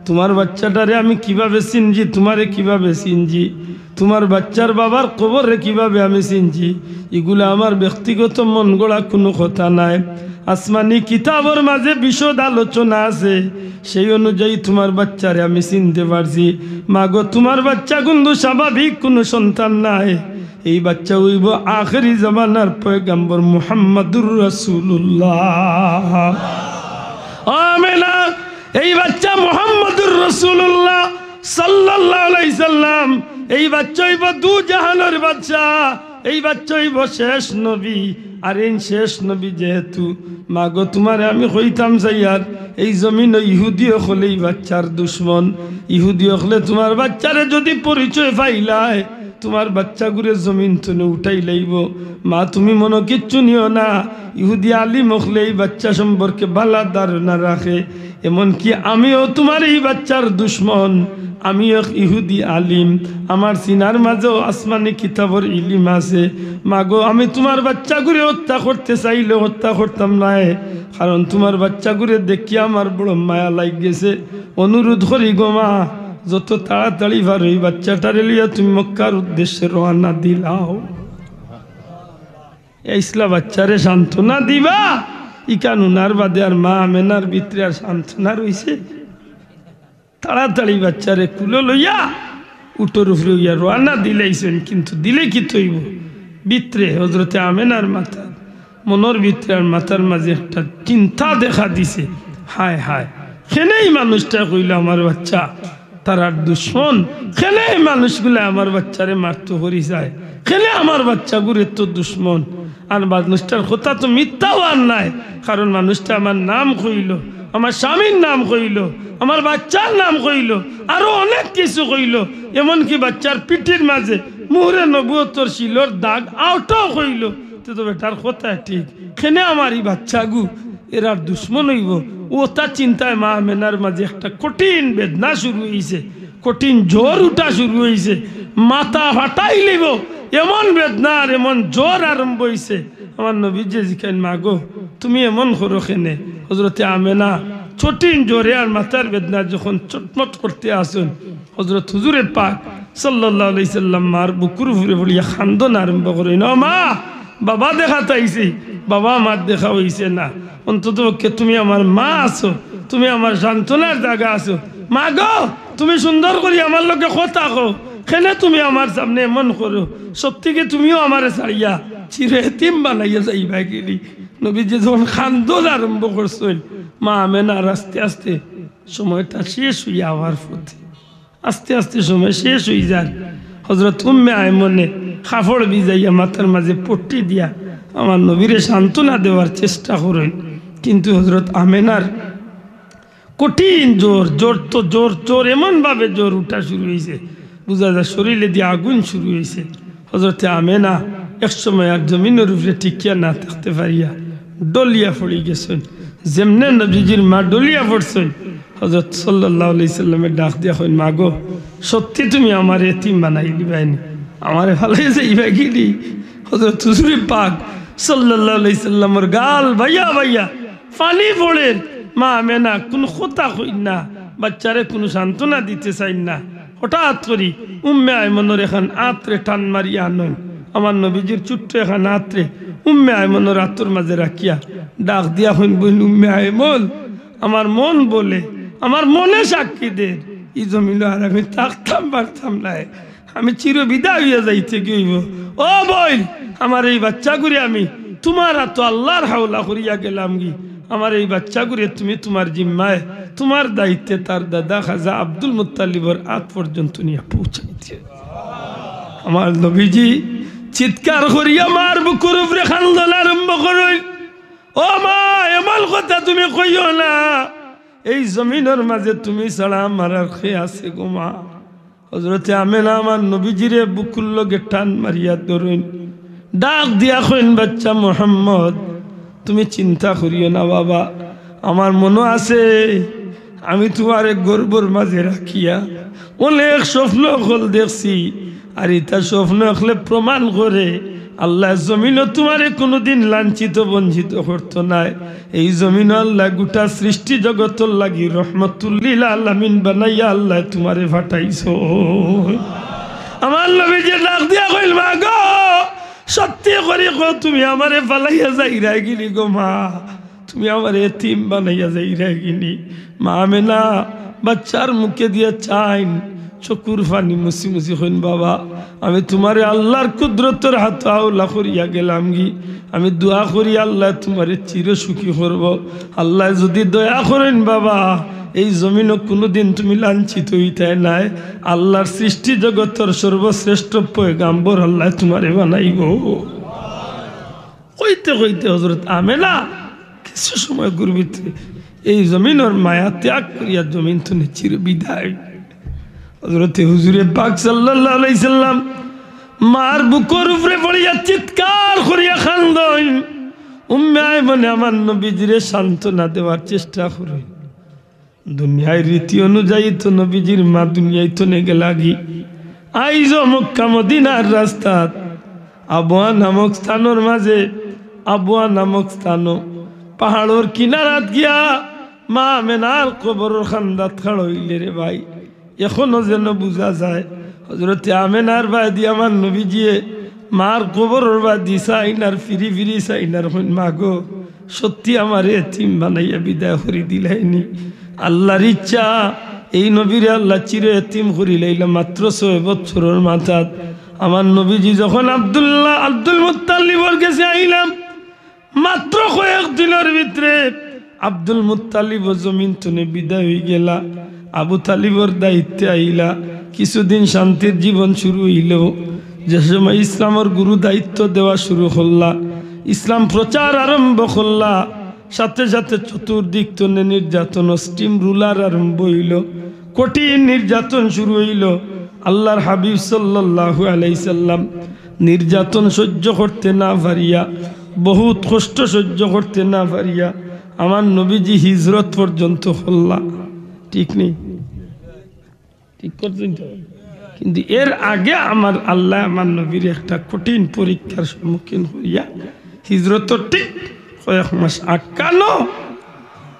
তুমার বাচ্চাটারে আমি কিভাবে চিনছি, তুমারে কিভাবে চিনছি? তুমার বাচ্চার বাবার কবররে কিভাবে আমি চিনছি? ইগুলা আমার ব্যক্তিগত মন গড়া কুনু কথা নায়। আসমানি কিতাবর মাঝে বিশদ আলোচনা আছে, সেই অনুযায়ী তুমার বাচ্চারে আমি চিনতে পারছি। মা গো, তুমার বাচ্চা কুনু স্বাভাবিক কুনু সন্তান নায়। এই বাচ্চা অইবো আখেরি জামানার পয়গাম্বর মুহাম্মাদুর রাসূলুল্লাহ। আমেনা, এই বাচ্চা মুহাম্মাদুর রাসূলুল্লাহ সাল্লাল্লাহু আলাইহি সাল্লাম, এই বাচ্চা অইবো দু জাহানর বাদশা, এই বাচ্চা অইবো শেষ নবী। আর এই শেষ নবী যেহেতু, মা গো, তুমারে আমি কইতাম চাইয়ার, এই জমিনো ইহুদি অকলে এই বাচ্চার দুশমন। ইহুদি অকলে তুমার বাচ্চারে যুদি পরিচয় পাইলায়, তুমার বাচ্চাগুরে জমিন থনে উঠাইলাইবো। মা, তুমি মনো কিচ্ছু নিও না। ইহুদি আলিম অকলে এই বাচ্চা সম্পর্কে ভালা ধারণা রাখে। এমনকি আমিও তুমার এই বাচ্চার দুশমন। আমি এক ইহুদি আলিম, আমার সিনার মাঝেও আসমানি কিতাবর ইলিম আছে। মাগো, আমি তুমার বাইচ্চাগুরে হত্যা করতে চাইলেও হত্যা করতাম নায়, কারণ তুমার বাইচ্চাগুরে দেখিয়া আমার বড় মায়া লাগি গেছে। অনুরোধ করি গো মা, যত তাড়াতাড়ি পারো ই বাইচ্চাটারে লইয়া তুমি মক্কার উদ্দেশ্যে রওয়ানা দিলাও।" ইছলা বাইচ্চারে সান্ত্বনা দিবা, ইখান হুনার বাদে আর মা আমেনার ভিতরে আর সান্ত্বনা রইছে? তাড়াতাড়ি বাইচ্চারে কুলো লইয়া উটর উপরে উইয়া রওয়ানা দিলাইছইন। কিন্তু দিলে কিতা অইবো? ভিতরে হজরতে আমেনার মাথার, মনর ভিতরে আর মাথার মাঝে একটা চিন্তা দেখা দিছে। হায় হায়, কেনে ই মানুষটায় কইলো আমার বাইচ্চা তারার দুশমন, কেনে ই মানুষগুলায় আমার বাইচ্চারে মারতো করি যায়, কেনে আমার বাইচ্চাগুর এত দুশমন? আর মানুষটার কথা তো মিথ্যা অওয়ার নায়, কারণ মানুষটায় আমার নাম কইলো, আমার স্বামীর নাম কইলো, আমার বাইচ্চার নাম কইলো, আরো অনেক কিছু কইলো, এমনকি বাইচ্চার পিঠির মাঝে মুহরে নবুয়তর সিলর দাগ আওটাও কইলো। তে তো বেটার কথা ঠিক, কেনে আমার ই বাইচ্চাগু এরার দুশমন অইবো? অতা চিন্তায় মা আমেনার মাঝে একটা কঠিন বেদনা শুরু অইছে, কঠিন জ্বর উঠা শুরু অইছে, মাথা ফাটাইলিবো, এমন বেদনা আর এমন জ্বর আরম্ভ অইছে। আমার নবীজিয়ে জিকাইন, "মাগো, তুমি এমন করো কেনে?" হজরতে আমেনা কঠিন জ্বরে আর মাথার বেদনা যখন চটমট করতে আছইন, হজরত হুজুরে পাক সাল্লাল্লাহু আলাইহি সাল্লাম মার বুকুর উপরে পড়িয়া কান্দন আরম্ভ করইন, "ও মা, বাবা দেখাত আইছি, বাবা আমার দেখা অইছে না, অন্তত পক্ষে তুমি আমার মা আছো, তুমি আমার সান্ত্বনার জাগা আছো। মাগো, তুমি সুন্দর করি আমার লগে কথা কও, কেনে তুমি আমার সামনে এমন করো? সত্যি কি তুমিও আমারে ছাড়িয়া চির এতিম বানাইয়া যাইবায়গিনি?" নবীজিয়ে যখন কান্দন আরম্ভ করছইন, মা আমেনার আস্তে আস্তে সময়টা শেষ অইয়া আওয়ার পথে, আস্তে আস্তে সময় শেষ অইযার। হজরত উম্মে আইমনে কাপড় ভিজাইয়া মাথার মাঝে পট্টি দিয়া আমার নবীরে সান্ত্বনা দেওয়ার চেষ্টা করইন, কিন্তু হজরত আমেনার কঠিন জ্বর, জ্বর তো জ্বর, জ্বর এমনভাবে জ্বর উঠা শুরু অইছে, বুঝা যায় শরীরেদি আগুন শুরু অইছে। হজরতে আমেনা এক সময় আর জমিনর উপরে টিকিয়া না থাকতে পারিয়া ডলিয়া পড়ি গেছইন। যেমনে নবীজির মা ডলিয়া পড়ছইন, হজরত সাল্লাল্লাহু আলাইহি সাল্লামে ডাক দিয়া কইন, "মাগো, সত্যি তুমি আমারে এতিম বানাইলিবায়নি, আমারে ফালাই যাইবায়গিনি?" হজরত হুজুরে পাক সাল্লাল্লাহু আলাইহি সাল্লামর গাল বাইয়া বাইয়া পানি পড়ের। মা আমেনা কুনু কথা কইন না, বাইচ্চারে কুনু সান্ত্বনা দিতে চাইন না। হঠাৎ করি উম্মে আইমনর এখান আতরে টান মারিয়া আনইন, আমার নবীজির ছোট্ট এখান আতরে উম্মে আইমনর আতর মাঝে রাখিয়া ডাক দিয়া কইন, "বইন উম্মে আইমন, আমার মন বলে, আমার মনে সাক্ষী দের, ই জমিনো আর আমি থাকতাম পারতাম নায়, আমি চির বিদায় অইয়া যাইতে কি অইবো। ও বইন, আমার এই বাইচ্চাগুরে আমি তুমার আতো আল্লার হাওলা করিয়া গেলামগি, আমার এই বাইচ্চাগুরে তুমি তুমার জিম্মায়, তুমার দায়িত্বে তার দাদা খাজা আব্দুল মুত্তালিবর আত পর্যন্ত নিয়া পৌঁছাই দিও।" আমার নবীজি চিৎকার করিয়া মার বুকুর উপরে কান্দন আরম্ভ করইন, "ও মা, এমন কথা তুমি কইও না, এই জমিনর মাঝে তুমি ছাড়া আমার আর কে আছে গো মা?" হজরতে আমেনা আমার নবীজিরে বুকুর লগে টান মারিয়া ধরইন, ডাক দিয়া কইন, "বাইচ্চা মোহাম্মদ, তুমি চিন্তা করিও না বাবা, আমার মনো আছে আমি তুমারে গর্ভর মাঝে রাখিয়া অনেক স্বপ্ন অকল দেখছি, আর ইতা স্বপ্ন অকলে প্রমাণ করে আল্লায় জমিনো তুমারে কুনুদিন লাঞ্ছিত বঞ্চিত করতো নায়। এই জমিনো আল্লায় গোটা সৃষ্টি জগতর লাগি রহমতুল্লিল আলামিন বানাইয়া আল্লায় তুমারে ফাটাইছইন।" আমার নবীজিয়ে ডাক দিয়া কইন, "মাগো, সত্যি করি কও, তুমি আমারে ফালাইয়া যাইরায়গিনি গো মা, তুমি আমারে এতিম বানাইয়া যাইরায়গিনি?" মা আমেনা বাইচ্চার মুখে দিয়া চাইন, চকুর পানি মুছি মুছি কইন, "বাবা, আমি তুমারে আল্লার কুদরতর আতো হাওলা করিয়া গেলামগি, আমি দোয়া করি আল্লায় তুমারে চির সুখী করবো। আল্লায় যুদি দয়া করইন বাবা, এই জমিনো কুনুদিন তুমি লাঞ্ছিত অইতায় নায়। আল্লার সৃষ্টি জগতর সর্বশ্রেষ্ঠ পয়গাম্বর আল্লায় তুমারে বানাইবো।" কইতে কইতে হজরত আমেনা কিছু সময়র ভিতরে এই জমিনর মায়া ত্যাগ করিয়া জমিন থনে চির বিদায়। হজরতে হুজুরে পাক সাল্লাল্লাহু আলাইহি সাল্লাম মার বুকর উপরে পড়িয়া চিৎকার করিয়া কান্দইন। উম্মে আইমনে আমার নবীজিরে সান্ত্বনা দেওয়ার চেষ্টা করইন। দুনিয়ার রীতি অনুযায়ী তো নবীজির মা দুনিয়াত থনে গেলাগি। আইজও মক্কা মদিনার রাস্তাত আবওয়া নামক স্থানর মাঝে, আবওয়া নামক স্থানো পাহাড়র কিনারাত গিয়া মা আমেনার কবরর কান্দাত খাড়া অইলে রে ভাই, এখনো যেন বুঝা যায় হযরতে আমেনার বায়দি আমার নবীজিয়ে মার কবরর বায়দি চাইন আর ফিরি ফিরি চাইন আর কইন, "মা গো, সত্যি আমারে এতিম বানাইয়া বিদায় করি দিলায়নি।" আল্লার ইচ্ছা, এই নবীরে আল্লা চির এতিম করিলাইলা মাত্র ছয় বছরর মাথাত। আমার নবীজি যখন আব্দুল্লাহ, আব্দুল মুত্তালিবর গেছে আইলা, মাত্র কয়েক দিনর ভিতরে আব্দুল মুত্তালিবও জমিন তনে বিদায় অইগেলা। আবু তালিবর দায়িত্বে আইলা। কিছুদিন শান্তির জীবন শুরু অইলো। যে সময় ইসলামর গুরু দায়িত্ব দেওয়া শুরু করলা, ইসলাম প্রচার আরম্ভ করলা, সাথে সাথে চতুর্দিক তনে নির্যাতন, স্টিম রুলার আরম্ভ অইলো, কঠিন নির্যাতন শুরু অইলো। আল্লার হাবিব সাল্লাল্লাহু আলাইহি সাল্লাম নির্যাতন সহ্য করতে না পারিয়া, বহুত কষ্ট সহ্য করতে না পারিয়া আমার নবীজি হিজরত পর্যন্ত করলা। ঠিক নি? ঠিক করছইন তো? কিন্তু এর আগে আমার আল্লায় আমার নবীরে একটা কঠিন পরীক্ষার সম্মুখীন করিয়া হিজরতর ঠিক কয়েক মাস আগ কানো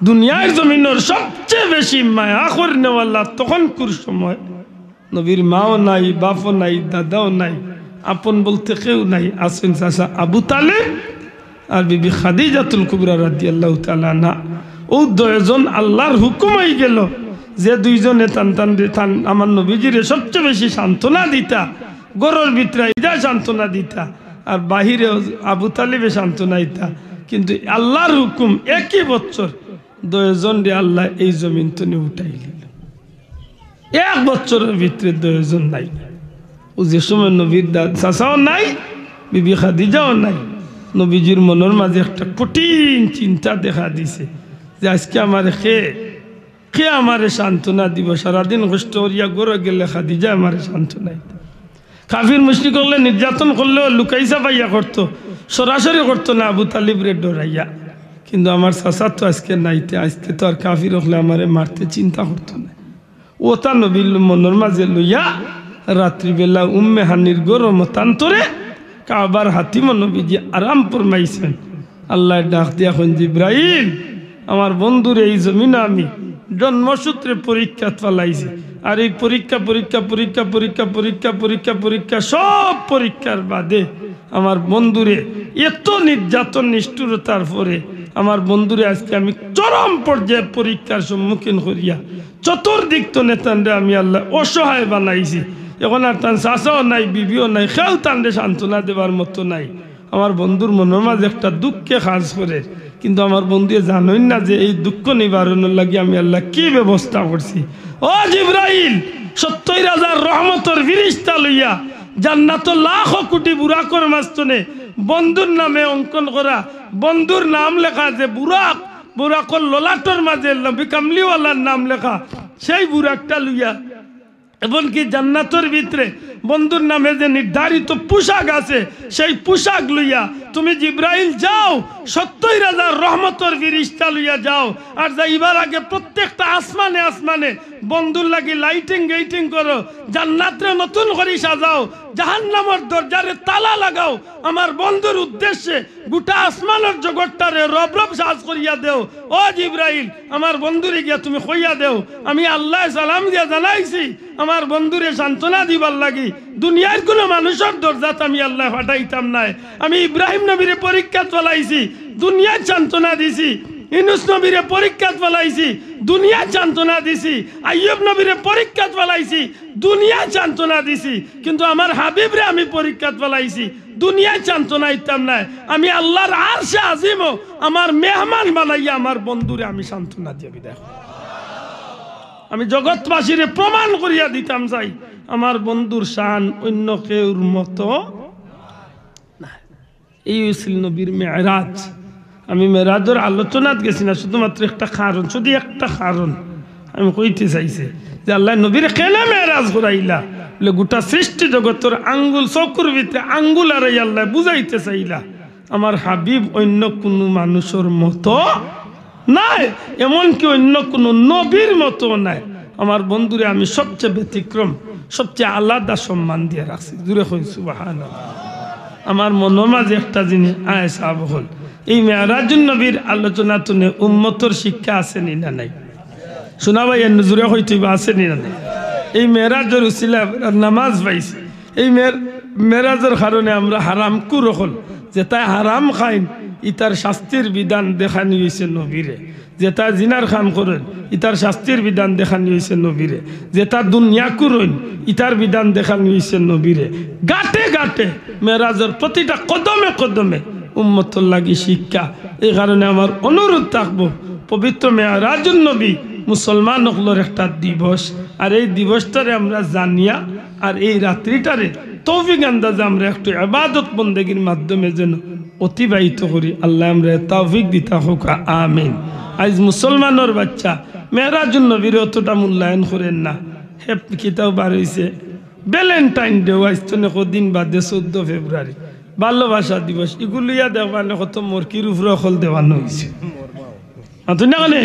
দুনিয়ার জমিনর সবচেয়ে বেশি মায়া করনেওয়ালা তখনকুর সময় নবীর মাও নাই, বাপও নাই, দাদাও নাই, আপন বলতে কেউ নাই, আছেন চাচা আবু তালেব আর বিবি খাদিজাতুল কুবরা রাদিয়াল্লাহু তাআলা আনহা। অউ দুইজন আল্লার হুকুম অইগেলো যে দুইজনে তান তানরে, তান আমার নবীজিরে সবচেয়ে বেশি সান্ত্বনা দিতা, ঘরর ভিতরে ইদা সান্ত্বনা দিতা, আর বাহিরে আবু তালিবে সান্ত্বনা দিতা। কিন্তু আল্লার হুকুম, একই বছর দুইজনরে আল্লায় এই জমিন তনে উঠাইলিলা। এক বছরর ভিতরে দুইজন নাই। অউ যে সময় নবীর দা-, চাচাও নাই, বিবি খাদিজাও নাই। নবীজির মনর মাঝে একটা কঠিন চিন্তা দেখা দিছে যে আইজকে আমারে কে, কে আমারে সান্ত্বনা দিবো? সারাদিন কষ্ট করিয়া ঘরো গেলে খাদিজায় আমারে সান্ত্বনা দিতা। কাফির মুশরিক অকলে নির্যাতন করলেও লুকাই ছাপাইয়া করতো, সরাসরি করতো না আবু তালিবরে ডরাইয়া। কিন্তু আমার চাচা তো আইজকে নাই, তে আইজকে তো আর কাফির অকলে আমারে মারতে চিন্তা করতো না। অতা নবীর মনর মাঝে লইয়া রাত্রিবেলা উম্মে হানির ঘরর মতান্তরে কাবার হাতিমো নবীজি আরাম ফরমাইছইন। আল্লায় ডাক দিয়া কইন, "জিব্রাইল, আমার বন্ধুরে এই জমিনো আমি জন্মসূত্রে পরীক্ষাত ফালাইছি, আর এই পরীক্ষা, পরীক্ষা, পরীক্ষা, পরীক্ষা, পরীক্ষা, পরীক্ষা, পরীক্ষা, সব পরীক্ষার বাদে আমার বন্ধুরে এত নির্যাতন নিষ্ঠুরতার পরে আমার বন্ধুরে আইজকে আমি চরম পর্যায়ে পরীক্ষার সম্মুখীন করিয়া চতুর্দিক তনে তানরে আমি আল্লায় অসহায় বানাইছি। এখন আর তান চাচাও নাই, বিবিও নাই, কেউ তানরে সান্ত্বনা দেবার মতো নাই।" আমার বন্ধুর মনর মাঝে একটা দুঃখে কাজ করের, কিন্তু আমার বন্ধুয়ে জানইন না যে এই দুঃখ নিবারণর লাগি আমি আল্লায় কি ব্যবস্থা করছি। ও জিব্রাইল, সত্তইর হাজার রহমতর ফিরিস্তা লইয়া জান্নাতো লাখো কোটি বুরাকর মাঝখানে বন্ধুর নামে অঙ্কন করা, বন্ধুর নাম লেখা, যে বুরাক, বুরাকর ললাটর মাঝে নবী কামলিওয়ালার নাম লেখা, সেই বুরাকটা লইয়া, এমনকি জান্নাতর ভিতরে বন্ধুর নামে যে নির্ধারিত পোশাক আছে, সেই পোশাক লইয়া তুমি জিব্রাইল যাও, সত্তইর হাজার রহমতর ফিরিস্তা লইয়া যাও। আর যাইবার আগে প্রত্যেকটা আসমানে আসমানে বন্ধুর লাগি লাইটিং গেটিং করো, জান্নাতরে নতুন করি সাজাও, জাহান্নামর দরজারে তালা লাগাও। আমার বন্ধুর উদ্দেশ্যে গোটা আসমানর জগৎটারে রব রব সাজ করিয়া দেও। ও জিব্রাইল, আমার বন্ধুরে গিয়া তুমি কইয়া দেও, আমি আল্লায় সালাম দিয়া জানাইছি, আমার বন্ধুরে সান্ত্বনা দিবার লাগি দুনিয়ার কুনু মানুষর দরজাত আমি আল্লায় ফাটাইতাম নায়। আমি ইব্রাহিম নবীরে পরীক্ষাত ফালাইছি, দুনিয়াত সান্ত্বনা দিছি। ইউনুস নবীরে পরীক্ষাত ফালাইছি, দুনিয়াত সান্ত্বনা দিছি। আইয়ুব নবীরে পরীক্ষাত ফালাইছি, দুনিয়াত সান্ত্বনা দিছি। কিন্তু আমার হাবিবরে আমি পরীক্ষাত ফালাইছি, দুনিয়াত সান্ত্বনা দিতাম নায়। আমি আল্লার আরশে আজিমো আমার মেহমান বানাইয়া আমার বন্ধুরে আমি সান্ত্বনা দিয়া বিদায় করব। আমি জগৎবাসীরে প্রমাণ করিয়া দিতাম চাই, আমার বন্ধুর শান অন্য কেউর মতো না। এই অইছিল নবীর মেরাজ। আমি মেরাজর আলোচনাত গেছি না, শুধুমাত্র একটা কারণ, শুধু একটা কারণ আমি কইতে চাইছি যে আল্লায় নবীরে কেনে মেরাজ করাইলা, বলে গোটা সৃষ্টি জগতর আঙ্গুল, চকুর ভিতরে আঙ্গুল আড়াই আল্লায় বুঝাইতে চাইলা, আমার হাবিব অন্য কুনু মানুষর মতো নায়, এমনকি অন্য কুনু নবীর মতো নায়। আমার বন্ধুরে আমি সবচেয়ে ব্যতিক্রম, সবচেয়ে আলাদা সম্মান দিয়া রাখছি। জুরে কইন সুবহানাল্লাহ। আমার মনর মাঝে একটা জিনিস আয় সাব অকল, এই মেরাজুন নবীর আলোচনা তুনে উম্মতর শিক্ষা আছে নি না নাই? শোনা ভাই, এর নজরে হইতে আছে নি না নাই? এই মেরাজর উসিলা আমরা নামাজ পাইছি। এই মের-, মেরাজর কারণে আমরা হারামখুর অকল, যেতায় হারাম খাইন, ইতার শাস্তির বিধান দেখানি হইছে নবীরে। যেতায় জিনার কাম করইন, ইতার শাস্তির বিধান দেখানি হইছে নবীরে। যেতায় দুনিয়াখুর অইন, ইতার বিধান দেখানি হইছে নবীরে। ঘাটে ঘাটে মেরাজর প্রতিটা কদমে কদমে উম্মতর লাগি শিক্ষা। এই কারণে আমার অনুরোধ থাকবো, পবিত্র মেরাজুন নবী মুসলমান অকলর একটা দিবস, আর এই দিবসটারে আমরা জানিয়া আর এই রাত্রিটারে তৌফিক আন্দাজে আমরা একটু ইবাদত বন্দেগীর মাধ্যমে যেন অতিবাহিত করি। আল্লায় আমরারে তৌফিক দিতা হউক্কা, আমিন। আইজ মুসলমানর বাচ্চা মেরাজুন নবীরে অতটা মূল্যায়ন করইন না। হে কিতাও বার অইছে, ভ্যালেন্টাইন ডে আইজ তনে কদিন বাদে চৌদ্দ ফেব্রুয়ারি, ভালোবাসা দিবস। ইগুলিয়া দেখবানে কত মরকির উপরে অকল দেওয়ানো অইছে। মাতইন না কেনে?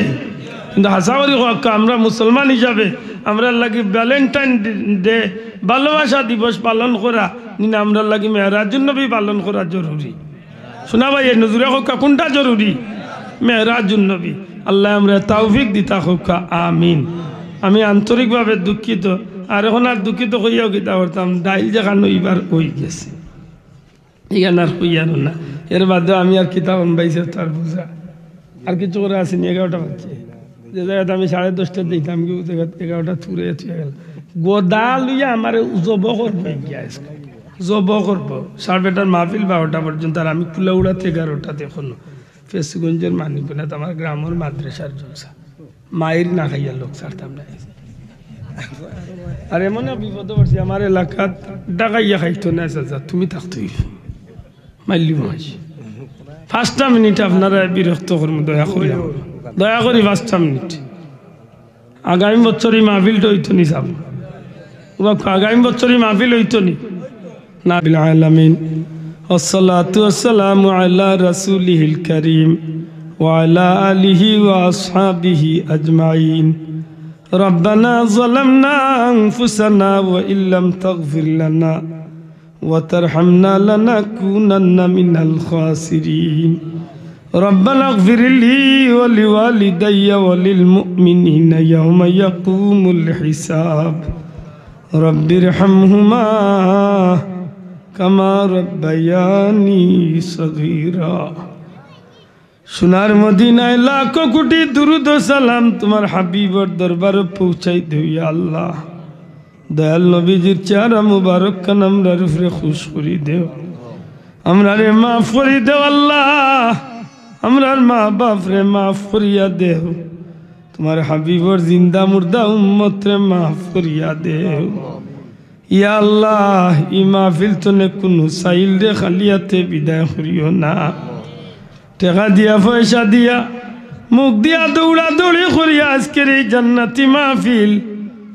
কিন্তু হাছা করি কউক্কা, আমরা মুসলমান হিসাবে আমরার লাগি ভ্যালেন্টাইন ডে, ভালোবাসা দিবস পালন করা নি না আমরার লাগি মেরাজুন নবী পালন করা জরুরি? শোনা ভাই, এর নজরে কউক্কা, কোনটা জরুরি? মেরাজুন নবী। আল্লায় আমরারে তৌফিক দিতা হউক্কা, আমিন। আমি আন্তরিকভাবে দুঃখিত, আর অখন আর দুঃখিত কইয়াও কিতা করতাম, ডাইল যেখান অইবার অই গেছে। ইখান আর কইয়ার না। এর বাদে আমি আর কিতা কইমু ভাই, তার বুঝা। আর কিছু করা আছে নি, এগারোটা বাজছে। যে জাগাত আমি সাড়ে দশটাত যাইতাম, কি ও জাগাত এগারোটা থুড়ে থুয়ে গেল। গদা লইয়া আমারে জব করবো, গিয়া আজকে জব করবো। সাড়ে বেটার মাহফিল বারোটা পর্যন্ত, আর আমি কুলাউড়াত এগারোটাত। অখন ফেঞ্চুগঞ্জর মানিকগুলাত আমার গ্রামর মাদ্রাসার জলসা। মাইর না খাইয়া লোক ছাড়তাম না। আর এমন এক বিপদো পড়ছি, আমার এলাকাত ডাকাইয়া খাইতো না, চাচা, তুমি থাকতে অইবো। মাইল্লি মাস। পাঁচটা মিনিট আপনারারে বিরক্ত করমু, দয়া করি, দয়া করি পাঁচটা মিনিট। আগামী বছর ই মাহফিলটা অইতো নি সাব? ওবা, আগামী বছর ই মাহফিল অইতো নি? না, বিল আলামিন। والصلاة والسلام على رسوله الكريم وعلى آله وأصحابه أجمعين. ربنا ظلمنا أنفسنا وإن لم تغفر لنا وترحمنا لنكونن من الخاسرين. ربنا اغفر لي ولوالدي وللمؤمنين يوم يقوم الحساب. رب ارحمهما كما ربياني صغيرا. সোনার মদিনায় লাখো কোটি দুরুদ ও সালাম তুমার হাবিবর দরবারো পৌঁছাই দেও, ইয়া আল্লাহ। দয়াল নবীজির চেহারা মুবারক খান আমরার উপরে খুশ করি দেও, আমরারে মাফ করি দেও আল্লাহ, আমরার মা বাপরে মাফ করিয়া দেও, তুমার হাবিবর জিন্দা মুর্দা উম্মতরে মাফ করিয়া দেও। ইয়া আল্লাহ, ই মাহফিল তনে কুনু সাইলরে খালি আতে বিদায় করিও না। টেকা দিয়া, পয়সা দিয়া, মুখ দিয়া দৌড়াদৌড়ি করিয়া আজকের এই জান্নাতি মাহফিল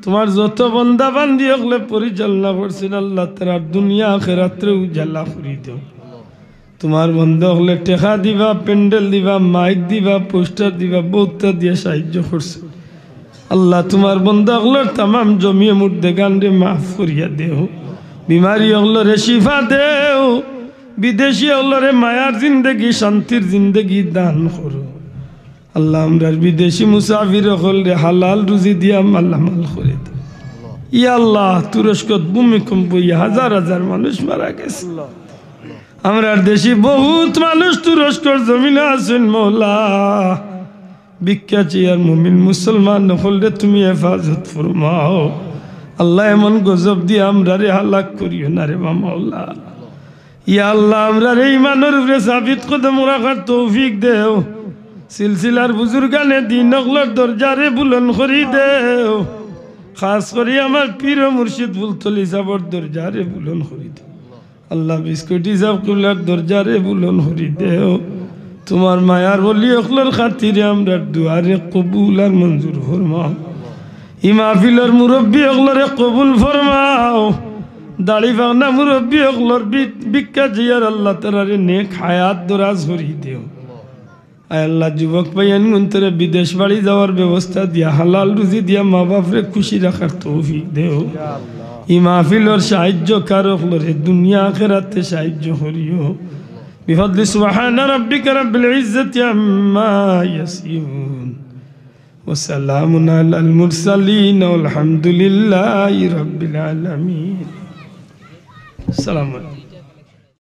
তুমার যত বন্দা বান্দি অকলে পরিচালনা করছইন, আল্লাহ, তারার দুনিয়া আখেরাতরে উজালা করি দেও। তুমার বন্দা অকলে টেকা দিবা, প্যান্ডেল দিবা, মাইক দিবা, পোস্টার দিবা, বউততা দিয়া সাহায্য করছইন। আল্লাহ, তুমার বন্দা অকলর তামাম জমিয়ে মুর্দেগানরে মাফ করিয়া দেও, বিমারি অকলরে শিফা দেও, বিদেশি অকলরে মায়ার জিন্দেগি, শান্তির জিন্দেগি দান করো। আল্লাহ, আমরার বিদেশি মুসাফির অকলরে হালাল রুজি দিয়া মালামাল করি দেও। ইয়া আল্লাহ, তুরস্কত ভূমিকম্প অইয়া হাজার হাজার মানুষ মারা গেছে। আমরার দেশি বউত মানুষ তুরস্কর জমিনো আছইন, মওলা। ভিক্ষা চাইয়ার মুমিন মুসলমান অকলরে তুমি হেফাজত ফরমাও। আল্লাহ, এমন গজব দিয়া আমরারে হালাক করিও না রে বা মওলা। ইয়া আল্লাহ, আমরারে ইমানর উপরে সাবিত কদম রাখার তৌফিক দেও। সিলসিলার বুজুর্গানে দিন অকলর দরজারে বুলন্দ করি দেও। খাস করি আমার পীর ও মুর্শিদ ফুলতলি সাবর দরজারে বুলন্দ করি দেও। আল্লাহ, বিস্কুটি সাব কিবলার দরজারে বুলন্দ করি দেও। তুমার মায়ার ওলি অকলর খাতিরে আমরার দুয়ারে কবুল আর মঞ্জুর ফরমাও। ই মাহফিলর মুরব্বি অকলরে কবুল ফরমাও। দাড়ি পাকনা মুরব্বি অকলর ভি-, ভিক্ষা চাইয়ার আল্লাহ, তারারে নেক হায়াত দরাজ করি দেও। আয় আল্লাহ, যুবক ভাইয়াইনগুনতরে বিদেশ বাড়ি যাওয়ার ব্যবস্থা দিয়া, হালাল রুজি দিয়া মা বাপরে খুশি রাখার তৌফিক দেও। ই মাহফিলর সাহায্যকারী অকলরে দুনিয়া আখেরাতে সাহায্য করিও। بفضل سبحان ربك رب العزة عما يصفون وسلام على المرسلين والحمد لله رب العالمين. السلام عليكم.